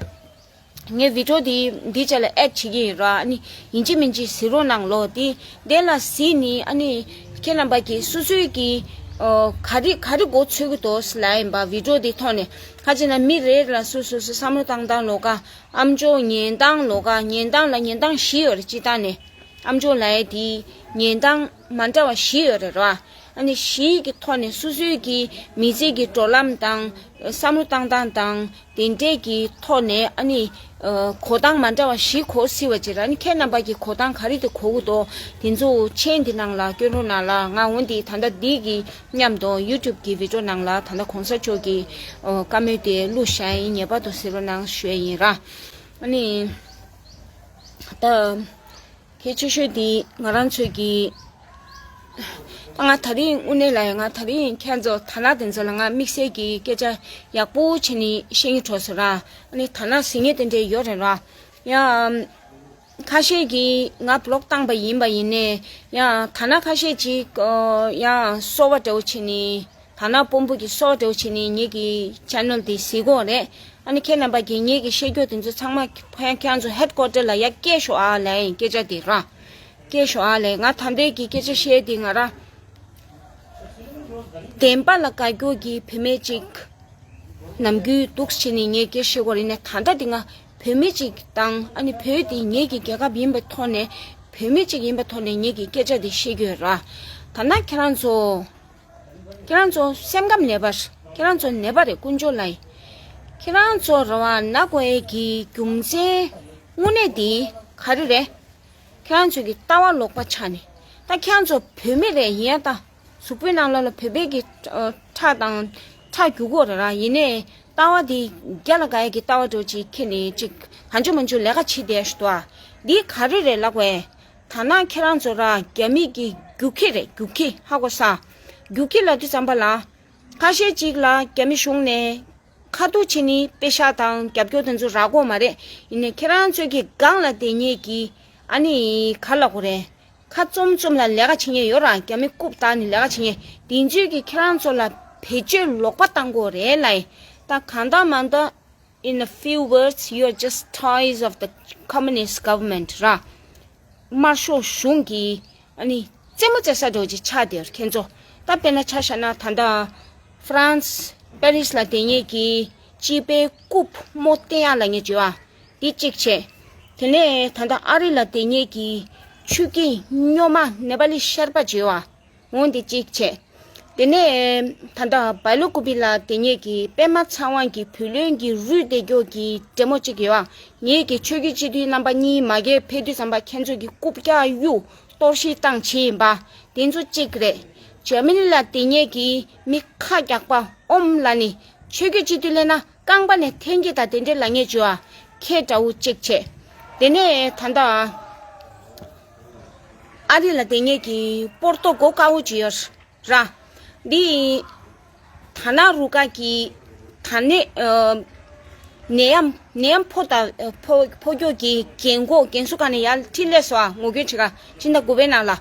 ངས་བི་ཌི་ཡོ་འདི་འདི་ཅག་ལ་ཨེཌ་བྱེད་ཀྱི་ཡིན་ར། ཨ་ནི་ཡིན་གཅིག་མིན་གཅིག་གཟིགས་རོགས་གནང་ལོ། དེ་དེ་ལ་གཟིགས་ནི་ཨ་ནི་ཁྱེད་རྣམ་པ་གིས་སོ་སོའི་གི་ཨོ་ག་རེ་ག་རེ་མགོ་ཚོད་ཀྱི་འདུག་ལབ་ཡིན་པ། བི་ཌི་ཡོ་འདི་ཐོག་ནས་ཁ་ཅིག་ན་མི་རེ་རེ་ལ་སོ་སོ་སོ་བསམ་བློ་བཏང་སྟངས་ལོགས་ཀ། ཨ་མཆོག་ཉན་སྟངས་ལོགས་ཀ། ཉན་སྟངས་ལ་ཉན་སྟངས་བཞི་ཡོད་རེད། སྤྱིར་བཏང་ནས་ ཨ་མཆོག་ལབ་ཡ་དེ་ཉན་སྟངས་མ་འདྲ་བ་བཞི་ཡོད་རེད་ར། ཨ་ནི་བཞི་གི་ཐོག་ནས་སོ་སོའི་གི་མི་ཚེ་གི་འགྲོ་ལམ་དང་བསམ་བློ་བཏང་སྟངས་དང་དེ་འདྲས་ཀྱི་ཐོག་ནས་ཨ་ནི་གོ་སྟངས་མ་འདྲ་བ་བཞི་གོ་སྲིད་པ་ཅིག་ར། ཨ་ནི་ཁྱེད་རྣམ་པ་གི་གོ་སྟངས་ག་རེ་དེ་གོ་གི་འདུག་དེ་ཚོ་མཆན་འདི་ནང་ལ་སྐྱོན་རོགས་གནང་ལ། ང་འོན་ཏེ་ད་ལྟ་འདི་གི་མཉམ་དུ་ཡུ་ཊུབ་གི་བི་ཌི་ཡོ་ནང་ལ་ད་ལྟ་གོང་ས་མཆོག་གི་བཀའ་མོལ་དེ་བླུགས་བཞག་ཡིན། ངེས་པར་དུ་གཟིགས་རོགས་གནང་ཞུ་ཡ་ཡིན་ར། ཨ་ནི་ད། གལ་ཆེ་ཤོས་དེ་ང་རང་ཚོའི་གི། ད་ང་ད་རིང་དངོས་གནས་ལ་ཡང་ང་ད་རིང་ཁྱེད་ཚོ་དར་ནག་དེ་ཚོ་ལ་ང་དམིགས་བསལ་གྱི་སྐད་ཆ་ཡག་པོ་བྱས་ནས་བཤད་སྙིང་བྲོ་སོང་ར། ཨ་ནི་དར་ནག་ཟེར་མཁན་དེ་འདྲ་ཡོད་རེད་ར། ཡང་ཁ་ཤས་ཀྱིས་ང་བི་ལོག་བཏང་པ་ཡིན་པ་ཡིན་ནའི་ཡང་དར་ནག་ཁ་ཤས་ཅིག་ཡང་སོ་པ་འདྲ་བོ་བྱས་ནས། དར་ནག་དཔོན་པོ་གི་སོ་འདྲ་བོ་བྱས་ནས་ངེད་ཀྱི་ཆེ་ནལ་དེ་གཟིགས་ཀྱི་ཡོད་རེད། ཨ་ནི་ཁྱེད་རྣམ་པ་གིས་ངེད་ཀྱི་བཤད་རྒྱུ་དེ་ཚོ་ཚང་མ་ཕ་ཡང་ཁྱེད་རང་ཚོ་ཧེཌ་ཀོ་ཊར་ལ་ཡར་སྐྱེལ་ཤོག་ཨ་ལབ་ཡིན། སྐད་ཆ་དེ་ར་སྐྱེལ་ཤོག་ཨ་ལབ་ཡིན། ང་ད་ལྟའི་གི་སྐད་ཆ་བཤད་དེ་ང་ར་བདེན་པ་ལ་དགའ་རྒྱུ་གི་བུད་མེད་ཅིག་ནམ་རྒྱུན་འདུག་བྱས་ནས་ངས་སྐད་བཤད་ཀྱི་ཡོད་རེད་ནས། ད་ལྟ་དེ་ང་བུད་མེད་ཅིག་དང་ཨ་ནི་བོད་དེ་ངེད་ཀྱི་རྒྱལ་ཁབ་ཡིན་པའི་ཐོག་ནས་བུད་མེད་ཅིག་ཡིན་པའི་ཐོག་ནས་ངེད་ཀྱི་སྐད་ཆ་དེ་བཤད་ཀྱི་ཡོད་ར། ད་ནང་ཁྱེད་རང་ཚོ། ཁྱེད་རང་ཚོ་སེམས་ཁམས་ནད་པ་རེད། ཁྱེད་རང་ཚོ་ནད་པ་རེད། དཀོན་མཆོག་ལགས། ཁྱེད་རང་ཚོ་རེ་བ་ན་དགོས་ཡས་ཀྱི་རྒྱུ་མཚན་དངོས་གནས་འདི་ག་རེ་རེད། ཁྱེད་རང་ཚོ་གི་ལྟ་བ་ལོག་པ་ཆགས་ནས། ད་ཁྱེད་རང་ཚོ་བོད་མི་རེད། ཡིན་ཡང་ད་གཟུགས་པོའི་ནང་ལོགས་ལ་བོད་པའི་གི་ཁྲག་དང་ཁྲག་རྒྱུག་གི་ཡོད་རེད་ར། ཡིན་ནའི་ལྟ་བ་འདི་རྒྱ་ལ་དགའ་ཡས་ཀྱི་ལྟ་བ་འདྲ་བོ་ཅིག་འཁྱེར་ནས་ཅིག་གང་བྱུང་མང་བྱུང་ལས་ཀ་བྱེད་བསྡད་ཤག་འདུག་ཨ། འདི་ག་རེ་རེད་ལབ་དགོས་ཡས། ད་ནང་ཁྱེད་རང་ཚོ་ར་རྒྱ་མི་གི་རྒྱུག་ཁྱི་རེད། རྒྱུག་ཁྱི་ཧ་གོ་སོང་། རྒྱུག་ཁྱི་ལབ་དུས་ཙམ་པ་ལ། ཁ་ཤས་ཅིག་ལ་རྒྱ་མི་གཞུང་ནས་ཁ་ཐུག་བྱས་ནས་པེ་ཤག་དང་རྒྱབ་སྐྱོར་དེ་ཚོ་རག་གི་ཡོད་མ་རེད། ཡིན་ནའི་ཁྱེད་རང་ཚོའི་གི་སྒང་ལ་བསྡད་མཁན་གྱི་ཨ་ནི་ག་ལབ་དགོས་རེད། ཁ་བཙུམ་བཙུམ་ལ་ལས་ཀ་བྱེད་མཁན་ཡོད་ར། རྒྱ་མི་རྐུབ་བཏགས་ནས་ལས་ཀ་བྱེད་མཁན་དེ་ཚོས་གི་ཁྱེད་རང་ཚོ་ལ་བེད་སྤྱོད་ལོག་པ་བཏང་གི་ཡོད་རེད་ལབ་ཡིན། ད་གང་ལྟར་མང་ལྟར། In a few words, you are just toys of the communist government, ར། དམར་ཤོག་གཞུང་གི་ཨ་ནི་རྩེད་མོ་རྩེ་ས་འདྲ་བོ་ཅིག་ཆགས་བསྡད་ཡོད་རེད་ཁྱེད་ཚོ། ད་དཔེར་ན་ཆ་བཞག་ན་ད་ལྟ་ཧྥ་རན་སི་པེ་རི་སི་ལ་བསྡད་མཁན་གྱི་སྤྱི་པའི་རྐུབ་མོ་བསྟན་ཡག་ལབ་མཁན་ཅིག་ཡོད་ཨ། འདི་གཅིག་བྱས། དེ་ནས་ད་ལྟ་ཨ་རི་ལ་བསྡད་མཁན་གྱི་ཆོས་སྐྱིད་སྨྱོན་མ་ནེ་པ་ལི་ཤར་པ་ཅིག་ཡོད་ཨ། འོ་འདི་གཅིག་བྱས། དེ་ནས་ད་ལྟ་སྦེལ་ཀོབ་ལ་བསྡད་མཁན་གྱི་པད་མ་ཚེ་དབང་གི་བུ་ལོན་གྱི་རུལ་བསྡད་རྒྱུ་གི་འདྲེ་མོ་གཅིག་ཡོད་ཨ། ངེད་ཀྱི་ཆོས་བརྒྱུད་སྤྱི་འཐུས་རྣམ་པ་གཉིས་མ་གིར་ཕེབས་དུས་ཙམ་པ་ཁྱེད་ཚོ་གི་རྐུབ་བཀྱག་གཡུག་གཏོར་བཤིག་བཏང་བྱས་ཡིན་པ་དེ་ཚོ་གཅིག་རེད། འཇར་མ་ནི་ལ་བསྡད་མཁན་གྱི་མི་ཁ་རྒྱག་པ་ཨོམ་ལ་ནི་ཆོས་བརྒྱུད་སྤྱི་འཐུས་སླེབས་ན་རྐང་པ་ནས་འཐེན་གྱི་ད་དེ་འདྲས་ལབ་མཁན་ཅིག་ཡོད་ཨ། ཁྱེད་འདྲ་བོ་གཅིག་བྱས། དེ་ནས་ད་ལྟ་ཨ་རི་ལ་བསྡད་མཁན་གྱི་པོར་ཏོ་མགོ་དཀར་བོ་ཅིག་ཡོད་ར། འདི་ད་ནང་རུ་ཁག་གི་ད་ནས་ཨ་ནད་ཡམས་ནད་ཡམས་ཕོག་ད་ཕོག་ཕོག་རྒྱུ་གི་རྒན་གོག་རྒན་གསོ་ཁང་ནས་ཡར་འཁྲིད་སླེབས་སོང་ཨ། ངོ་རྒོལ་བྱེད་ག་ཕྱི་ཟླ་དགུ་པའི་ནང་ལ།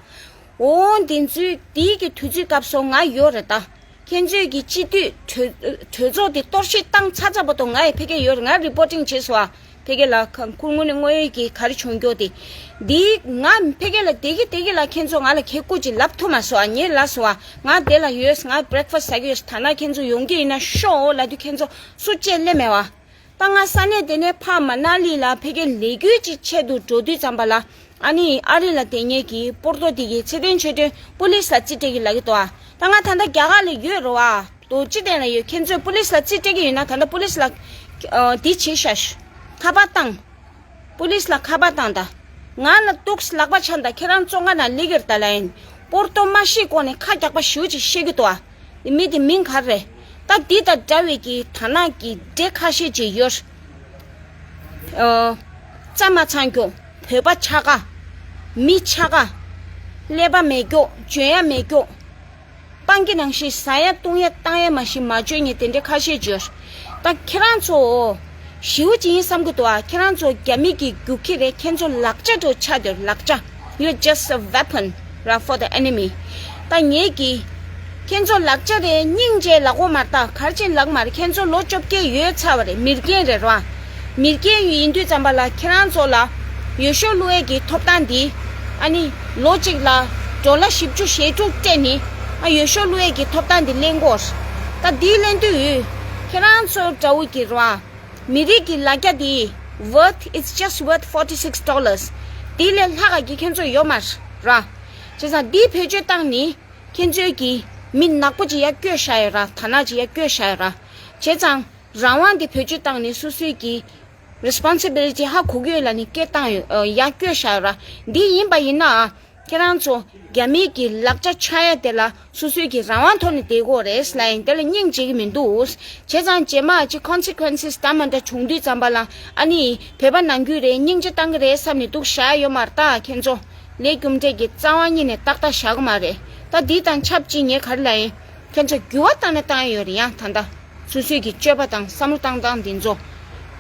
འོ་འདི་ཚོའི་དེའི་གི་དུས་ཚོད་སྐབས་སུ་ང་ཡོད་རེད་ད། ཁྱེད་ཚོས་ཀྱི་སྤྱི་འཐུས་གྲོས་གྲོས་ཚོགས་དེ་གཏོར་བཤིག་བཏང་ཚར་ཚར་བར་དུ་ང་ཡི་ཕ་གིར་ཡོད་རེད། ང་རི་པོར་ཊིང་བྱས་སོང་ཨ། ཕ་གི་ལ་ཁ་ཁུར་ངོ་ནས་དངོས་ཡོད་ཀྱི་ག་རེ་བྱུང་རྒྱུ་དེ། འདི་ང་ཕ་གི་ལ་བསྡད་ཀྱི་བསྡད་ཀྱི་ལ་ཁྱེད་ཚོ་ང་ལ་ཁེ་སྐུ་ཅིག་ལབ་ཐུབ་མ་སོང་ཨ། ངས་ལབ་སོང་ཨ། ང་དེ་ལ་ཡོད། ང་བྷི་རེག་ཕ་སི་ཊི་ཟ་གི་ཡོད། ད་ནང་ཁྱེད་ཚོ་ཡོང་གི་ཡིན་ན་ཤོག་ལབ་དུས་ཁྱེད་ཚོ་སུ་གཅིག་སླེབས་མེད་བ། ད་ང་ས་གནས་དེ་ནས་ཕར་མ་ན་ལི་ལ་ཕ་གིར་ལས་འགུལ་ཅིག་ཆེད་དུ་འགྲོ་དུས་ཙམ་པ་ལ། ཨ་ནི་ཨ་རི་ལ་བསྡད་མཁན་གྱི་པོར་ཏོ་དེ་གི་ཚེ་བརྟན་ཆོས་སྒྲོན་པུ་ལིས་ལ་རྩིས་སྤྲད་ཀྱི་ལབ་ཀྱི་འདུག་ཨ། ད་ང་ད་ལྟ་རྒྱ་གར་ལ་ཡོད་རེད་བ། རྡོ་རྗེ་གདན་ལ་ཡོད། ཁྱེད་ཚོས་པུ་ལིས་ལ་རྩིས་སྤྲད་ཀྱི་ཡོད་ན་ད་ལྟ་པུ་ལིས་ལ་ཨ་འདི་བྱེད་ཤག་ཁ་པར་བཏང་། པུ་ལིས་ལ་ཁ་པར་བཏང་ད། ང་ལ་གཏུགས་ལག་པ་འཆང་ད། ཁྱེད་རང་བཙོན་ཁང་ནང་སླེབས་ཀྱི་རེད་ད་ལབ་ཡིན། པོར་ཏོ་མ་ཤི་གོང་ནས་ཁ་རྒྱག་པ་ཞེ་པོ་ཅིག་བཤད་ཀྱི་འདུག་ཨ། མི་དེ་མིང་ག་རེ་རེད། ད་འདི་དང་འདྲ་བའི་གི་ད་ནང་གི་འདྲེ་ཁ་ཤས་ཅིག་ཡོད། ཨ། རྩྭ་མ་ཚང་རྒྱུ། བོད་པ་ཆགས་ཀ། མི་ཆགས་ཀ། ཀླད་པ་མེད་རྒྱུ། འཇོན་ཡ་མེད་རྒྱུ། སྤང་གི་ནང་བཞིན་ཟ་ཡ་བཏུང་ཡ་བཏང་ཡ་མ་གཞི་མ་འཇོན་ཉེ་དེ་འདྲའི་ཁ་ཤས་ཡོད། ད་ཁྱེད་རང་ཚོ་ཞེ་པོ་ཅིག་ཡིན་བསམ་གི་འདུག་ཨ། ཁྱེད་རང་ཚོ་རྒྱ་མི་གི་རྒྱུག་ཁྱི་རེད། ཁྱེད་ཚོ་ལག་ཆ་འདྲ་ཆགས་འདུག་ལག་ཆ། You're just a weapon, right, for the enemy. ད་ངེད་ཀྱིས་ཁྱེད་ཚོ་ལག་ཆ་རེད། སྙིང་རྗེ་ལབ་དགོས་མ་རེད། ད་ག་རེ་བྱས་ནས་ལབ་དགོས་མ་རེད། ཁྱེད་ཚོ་ལོ་བཅོ་བརྒྱད་ཡོལ་ཚར་བ་རེད། མི་རྒན་རེད་ར། མི་རྒན་ཡིན་དུས་ཙམ་པ་ལ་ཁྱེད་རང་ཚོ་ལ་འོས་ཤོག་བླུག་ཡས་ཀྱི་ཐོབ་ཐང་འདི། ཨ་ནི་ལོ་གཅིག་ལ་ཌོ་ལར་བཞི་བཅུ་ཞེ་དྲུག་སྤྲད་ནི། ཨ། འོས་ཤོག་བླུག་ཡས་ཀྱི་ཐོབ་ཐང་འདི་ལེན་དགོས། ད་འདི་ལེན་དུས་ཁྱེད་རང་ཚོ་འདྲ་བོ་གི་ར། མི་རིགས་ཀྱི་ལ་རྒྱ་འདི་worth, it's just worth forty six dollars. དེ་ལས་ལྷག་ག་གི་ཁྱེད་ཚོ་ཡོད་མ་ར། བྱས་ཙང་འདིའི་བེད་སྤྱོད་བཏང་ནི་ཁྱེད་ཚོའི་གི་མི་ནག་པོ་ཅིག་ཡར་བསྐྱོད་བཞག་ཡོད་ར། དར་ནག་ཅིག་ཡར་བསྐྱོད་བཞག་ཡོད་ར། བྱས་ཙང་རང་དབང་དེ་བེད་སྤྱོད་བཏང་ནི་སོ་སོའི་གི་responsibility ཧ་གོ་གི་ཡོད་ལ་ནི་སྐད་བཏང་ཡོད། ཨ། ཡར་བསྐྱོད་བཞག་ཡོད་ར། འདི་ཡིན་པ་ཡིན་ན། ཁྱེད་རང་ཚོ་རྒྱ་མིའི་གི་ལག་ཆ་འཆང་ཡ་དེ་ལ་སོ་སོའི་གི་རང་དབང་ཐོག་ནས་བསྡད་དགོས་རེད་ལབ་ཡིན། དེ་ལ་སྙིང་རྗེ་གི་མི་འདུག་བྱས་ཙང་རྗེས་མ་ཅིག་consequences འདྲ་མི་འདྲ་བྱུང་དུས་ཙམ་པ་ལ་ཨ་ནི་བོད་པ་ནང་ཁུལ་རེད། སྙིང་རྗེ་བཏང་གི་རེད་བསམ་ནས་འདུག་བཞག་ཡོད་མ་རེད་ད། ཁྱེད་ཚོ་ལས་རྒྱུ་འབྲས་ཀྱི་རྩ་བ་ཉིད་ནས་ཏག་ཏག་བཞག་གི་མ་རེད་ད། འདི་དང་ཆབས་ཅིག་ངས་ག་རེ་ལབ་ཡིན། ཁྱེད་ཚོ་འགྱུར་བ་བཏང་ན་བཏང་ཡ་ཡོད་རེད། ཡང་ད་ལྟ་སོ་སོའི་གི་སྤྱོད་པ་དང་བསམ་བློ་བཏང་སྟངས་འདི་ཚོ།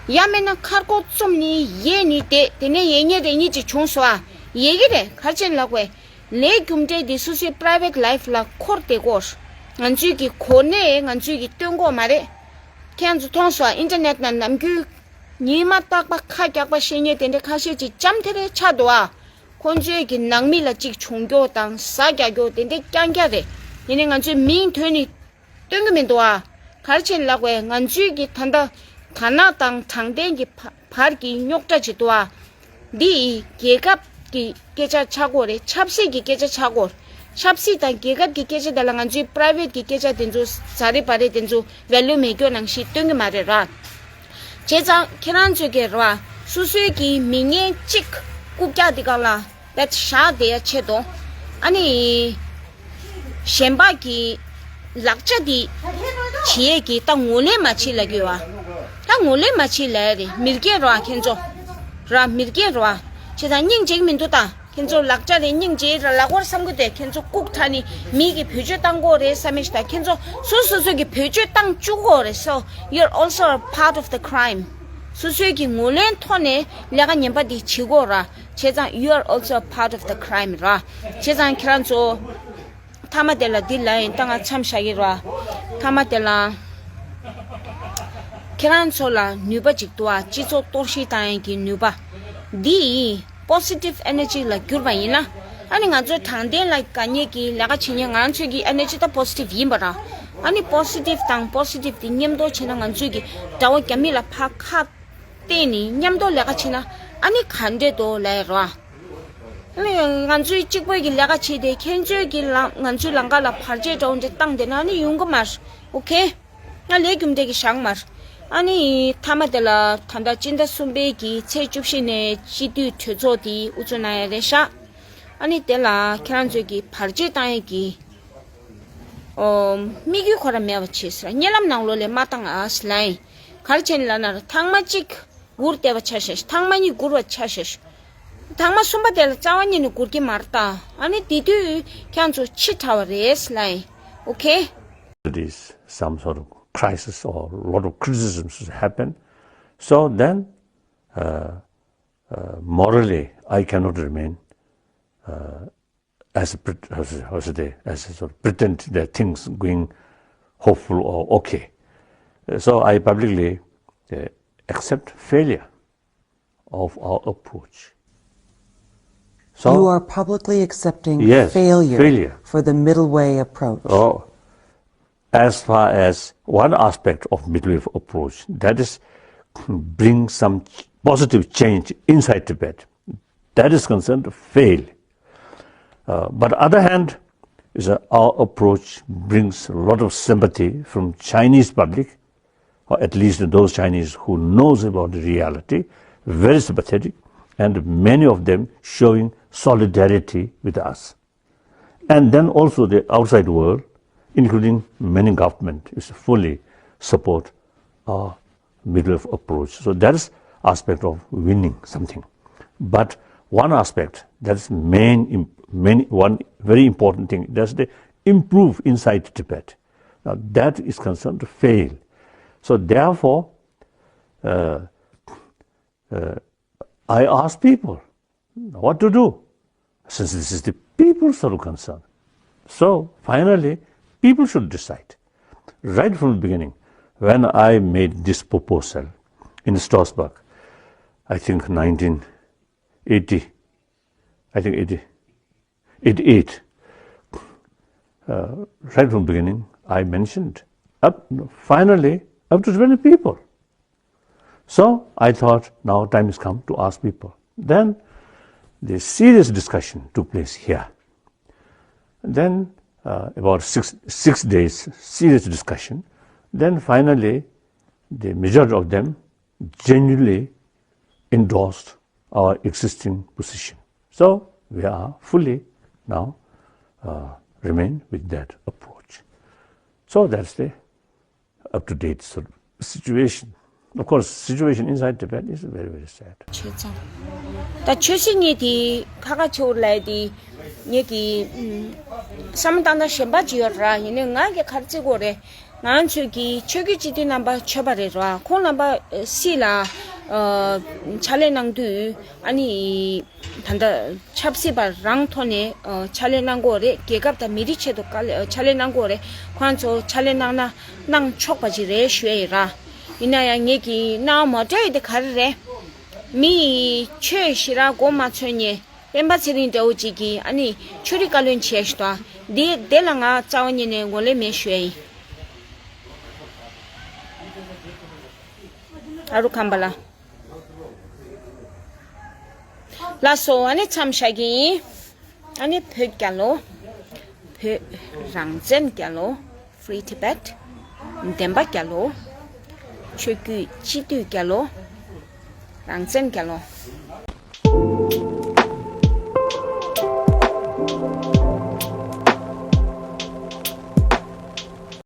ཡང་མིན་ན་མཁར་སྒོ་བཙུམ་ནས་ཡལ་ནས་བསྡད། དེ་ནས་ཡལ་ཉེས་རེད་ཉེས་ཅིག་བྱུང་སོང་ཨ། ཡལ་གི་རེད། ག་རེ་བྱས་ནས་ལབ་དགོས། ལས་རྒྱུ་འབྲས་འདི་སོ་སོའི་private life ལ་འཁོར་བསྡད་དགོས། ང་ཚོའི་གི་གོ་གནས་ང་ཚོའི་གི་སྟོན་དགོས་མ་རེད། ཁྱེད་ཚོ་མཐོང་སོང་ཨ། ཨིན་ཊར་ནེཊ་ནང་ནམ་རྒྱུན་ཉི་མ་རྟག་པ་ཁ་རྒྱག་པ་བཤད་མཁན་དེ་འདྲ་ཁ་ཤས་ཅིག་ལྕམ་དེ་རེ་ཆགས་འདུག་ཨ། ཁོང་ཚོའི་གི་ནང་མི་ལ་ཅིག་བྱུང་རྒྱུ་དང་ཟ་རྒྱག་རྒྱུ་དེ་འདྲ་རྐྱང་རྐྱང་རེད། ཡིན་ནའི་ང་ཚོའི་མིང་ཐོན་ནས་སྟོན་གི་མི་འདུག་ཨ། ག་རེ་བྱས་ནས་ལབ་དགོས། ང་ཚོའི་གི་ད་ལྟ་དར་ནག་དང་དྲང་བདེན་གྱི་བ་བར་གྱི་རྙོག་དྲ་ཅིག་འདུག་ཨ། འདི་རྒྱལ་ཁབ་ཀྱི་སྐད་ཆ་ཆགས་ཀྱི་རེད། ཆབ་སྲིད་ཀྱི་སྐད་ཆ་ཆགས་ཀྱི་རེད། ཆབ་སྲིད་དང་རྒྱལ་ཁབ་ཀྱི་སྐད་ཆ་དེ་ལ་ང་ཚོའི་private ཀྱི་སྐད་ཆ་དེ་ཚོ་ཟ་རེ་བ་རེ་དེ་ཚོ་value མེད་རྒྱུ་ནང་བཞིན་སྟོན་གི་མ་རེད་ར། བྱས་ཙང་ཁྱེད་རང་ཚོས་ཀྱི་ར་སོ་སོའི་གི་མི་ངན་གཅིག་རྐུབ་བཀྱག་དེ་སྒང་ལ་བེད་བཞག་བསྡད་ཡ་ཆེད་དུ། ཨ་ནི་གཞན་པ་གི་ལག་ཆ་དེ་བྱེད་ཡས་ཀྱི་ད་ངོས་ལེན་མ་བྱེད་ལབ་ཀྱི་ཡོད་པ། ད་ངོས་ལེན་མ་བྱེད་ལབ་ཡ་རེད། མི་རྒན་ར་ཁྱེད་ཚོ་ར། མི་རྒན་ར། བྱས་ཙང་སྙིང་རྗེ་གི་མི་འདུག་ད། ཁྱེད་ཚོ་ལག་ཆ་རེད། སྙིང་རྗེ་ར་ལབ་དགོས་བསམ་གི་འདུག་ཁྱེད་ཚོ་ལྐུགས་དྲགས་ནི་མི་གི་བེད་སྤྱོད་བཏང་གི་ཡོད་རེད་བསམ་མི་ཞིག་ད། ཁྱེད་ཚོ་སོ་སོ་སོ་གི་བེད་སྤྱོད་བཏང་བཅུག་གི་ཡོད་རེད། So you're also a part of the crime. སོ་སོའི་གི་ངོས་ལེན་ཐོག་ནས་ལས་ཀ་ངན་པ་འདི་བྱེད་ཀྱི་ཡོད་ར། བྱས་ཙང་you are also a part of the crime ར། བྱས་ཙང་ཁྱེད་རང་ཚོ་མཐའ་མ་དེ་ལ་འདི་ལབ་ཡིན། ད་ང་མཚམས་བཞག་གི་ར། མཐའ་མ་དེ་ལ་ཁྱེད་རང་ཚོ་ལ་ནུས་པ་ཅིག་འདུག་ཨ། སྤྱི་ཚོགས་གཏོར་བཤིག་བཏང་ཡས་ཀྱི་ནུས་པ་འདི་positive energy ལ་བསྒྱུར་བ་ཡིན་ན། ཨ་ནི་ང་ཚོའི་དྲང་བདེན་ལ་དགའ་ཉེ་གི་ལས་ཀ་བྱེད་ཉེ་ང་ཚོའི་གི་energy ད་positive ཡིན་པ་ར། ཨ་ནི་positive དང་positive དེ་མཉམ་དུ་བྱས་ན་ང་ཚོའི་གི་དགྲ་བོ་རྒྱ་མི་ལ་ཕར་ཁ་གཏད་ནས་མཉམ་དུ་ལས་ཀ་བྱེད་ན་ཨ་ནི་ག་འདྲས་འདུག་ལབ་ར། ཨ་ནི་ང་ཚོའི་གཅིག་པོའི་གི་ལས་ཀ་བྱེད་དེ་ཁྱེད་ཚོའི་གི་ལ་ང་ཚོའི་ལམ་ཁ་ལ་བར་ཆད་འདྲ་བོ་འདྲ་བཏང་བསྡད་ན་ཨ་ནི་ཡོང་གི་མ་རེད། Okay. ང་ལས་རྒྱུ་འབྲས་ཀྱི་བཞག་མར། ཨ་ནི་མཐའ་མ་དེ་ལ་ད་ལྟ་སྤྱི་ཟླ་གསུམ་པའི་གི་ཚེས་བཅུ་བཞི་ནས་སྤྱི་འཐུས་གྲོས་ཚོགས་དེ་དབུ་འཛུགས་གནང་ཡ་རེད་ཤག་ཨ་ནི་དེ་ལ་ཁྱེད་རང་ཚོས་ཀྱི་བར་ཆད་བཏང་ཡ་གི་ཨོ་དམིགས་ཡུལ་ཁོ་ར་མེད་པ་བྱས་ཟེར། བརྙན་ལམ་ནང་ལོགས་ལ་མ་བཏང་ཨ་ཟེར་ལབ་ཡིན། ག་རེ་བྱས་ནས་ལབ་ན་ར་ཐེངས་མ་གཅིག་སྒུར་བསྡད་པ་ཆ་བཞག་ཐེངས་མ་གཉིས་སྒུར་བ་ཆ་བཞག་ཐེངས་མ་གསུམ་པ་དེ་ལ་རྩ་བ་ཉིད་ནས་སྒུར་གྱི་མ་རེད་ད། ཨ་ནི་དེ་དུས་ཁྱེད་རང་ཚོ་ཕྱི་དྲགས་པ་རེད་ཟེར་ལབ་ཡིན། Okay. It is some sort of crisis or a lot of criticisms happen. So then, uh, uh, morally, I cannot remain, uh, as a pret-, as a, as a, as a sort of pretend that things going hopeful or okay. Uh, so I publicly, uh, accept failure of our approach. So, you are publicly accepting, yes, failure, failure for the middle way approach. Oh, as far as one aspect of middle way approach, that is, bring some ch-, positive change inside Tibet, that is concerned, fail. Uh, but other hand, is that our approach brings a lot of sympathy from Chinese public, or at least those Chinese who knows about the reality, very sympathetic, and many of them showing solidarity with us. And then also the outside world, including many government, is fully support our middle of approach. So that is aspect of winning something. But one aspect that is main, im-, main, one very important thing, that's the improve inside Tibet. Now that is concerned to fail. So therefore, uh, uh, I ask people, what to do, since this is the people's sort of concern. So finally, people should decide. Right from the beginning, when I made this proposal in Strasbourg, I think nineteen eighty, I think eighty, eighty-eight, uh, right from the beginning, I mentioned up, finally, up to twenty people. So I thought now time has come to ask people. Then the serious discussion took place here. Then, uh, about six, six days, serious discussion. Then finally, the majority of them genuinely endorsed our existing position. So we are fully now, uh, remain with that approach. So that's the up-to-date sort of situation. Of course, situation inside Tibet is very, very sad. ཆོས་ཚང་། ད་ཆོས་སྲིད་གཉིས་དེ་ཁ་ཁ་ཆེ་བོ་ལབ་དེ་ངེད་ཀྱི་ཨུམ་བསམ་བློ་བཏང་སྟངས་གཞན་པ་ཅིག་ཡོད་ར། ཡིན་ནའི་ང་གི་ག་རེ་བྱེད་དགོས་རེད། ང་ཚོས་ཀྱི་ཆོས་བརྒྱུད་སྤྱི་འཐུས་རྣམ་པ་ཆོས་པ་རེད་ར། ཁོང་རྣམ་པ་སྲིད་ལ་ཨ་ཕྱག་ལས་གནང་དུས་ཨ་ནི། ད་ལྟ་ཆབ་སྲིད་པ་རང་ཐོག་ནས་ཨ་ཕྱག་ལས་གནང་དགོས་རེད། རྒྱལ་ཁབ་དང་མི་རིགས་ཆེད་དུ་དཀའ་ལས་ཨ་ཕྱག་ལས་གནང་དགོས་རེད། ཁོང་ཚོ་ཕྱག་ལས་གནང་ན་གནང་ཆོག་པ་ཅིག་རེད་ཞུ་ཡ་ཡིན་ར། ཡིན་ན་ཡང་ངེད་ཀྱི་སྣང་བ་མ་འདྲ་ཡི་དེ་ག་རེ་རེད། མི་ཡི་ཆོས་ཞེ་དྲག་མགོ་མ་ཚོས་ནས་སྤེན་པ་ཚེ་རིང་འདྲ་བོ་ཅིག་གིས་ཨ་ནི་ཆོས་རིག་བཀའ་བློན་བྱས་ཤི་ཏོ། འདི་དེ་ལ་ང་རྩ་བ་ཉིད་ནས་ངོ་ལེ་མེད་ཞུ་ཡ་ཡིན། ཨ་རུ་ཁམས་པ་ལ། ལགས་སོ། ཨ་ནི་མཚམས་བཞག་གི་ཡིན། ཨ་ནི་བོད་རྒྱལ་ལོ། བོད་རང་བཙན་རྒྱལ་ལོ། Free Tibet། བདེན་པ་རྒྱལ་ལོ། ཆོས་བརྒྱུད་སྤྱི་འཐུས་རྒྱལ་ལོ། རང་བཙན་རྒྱལ་ལོ།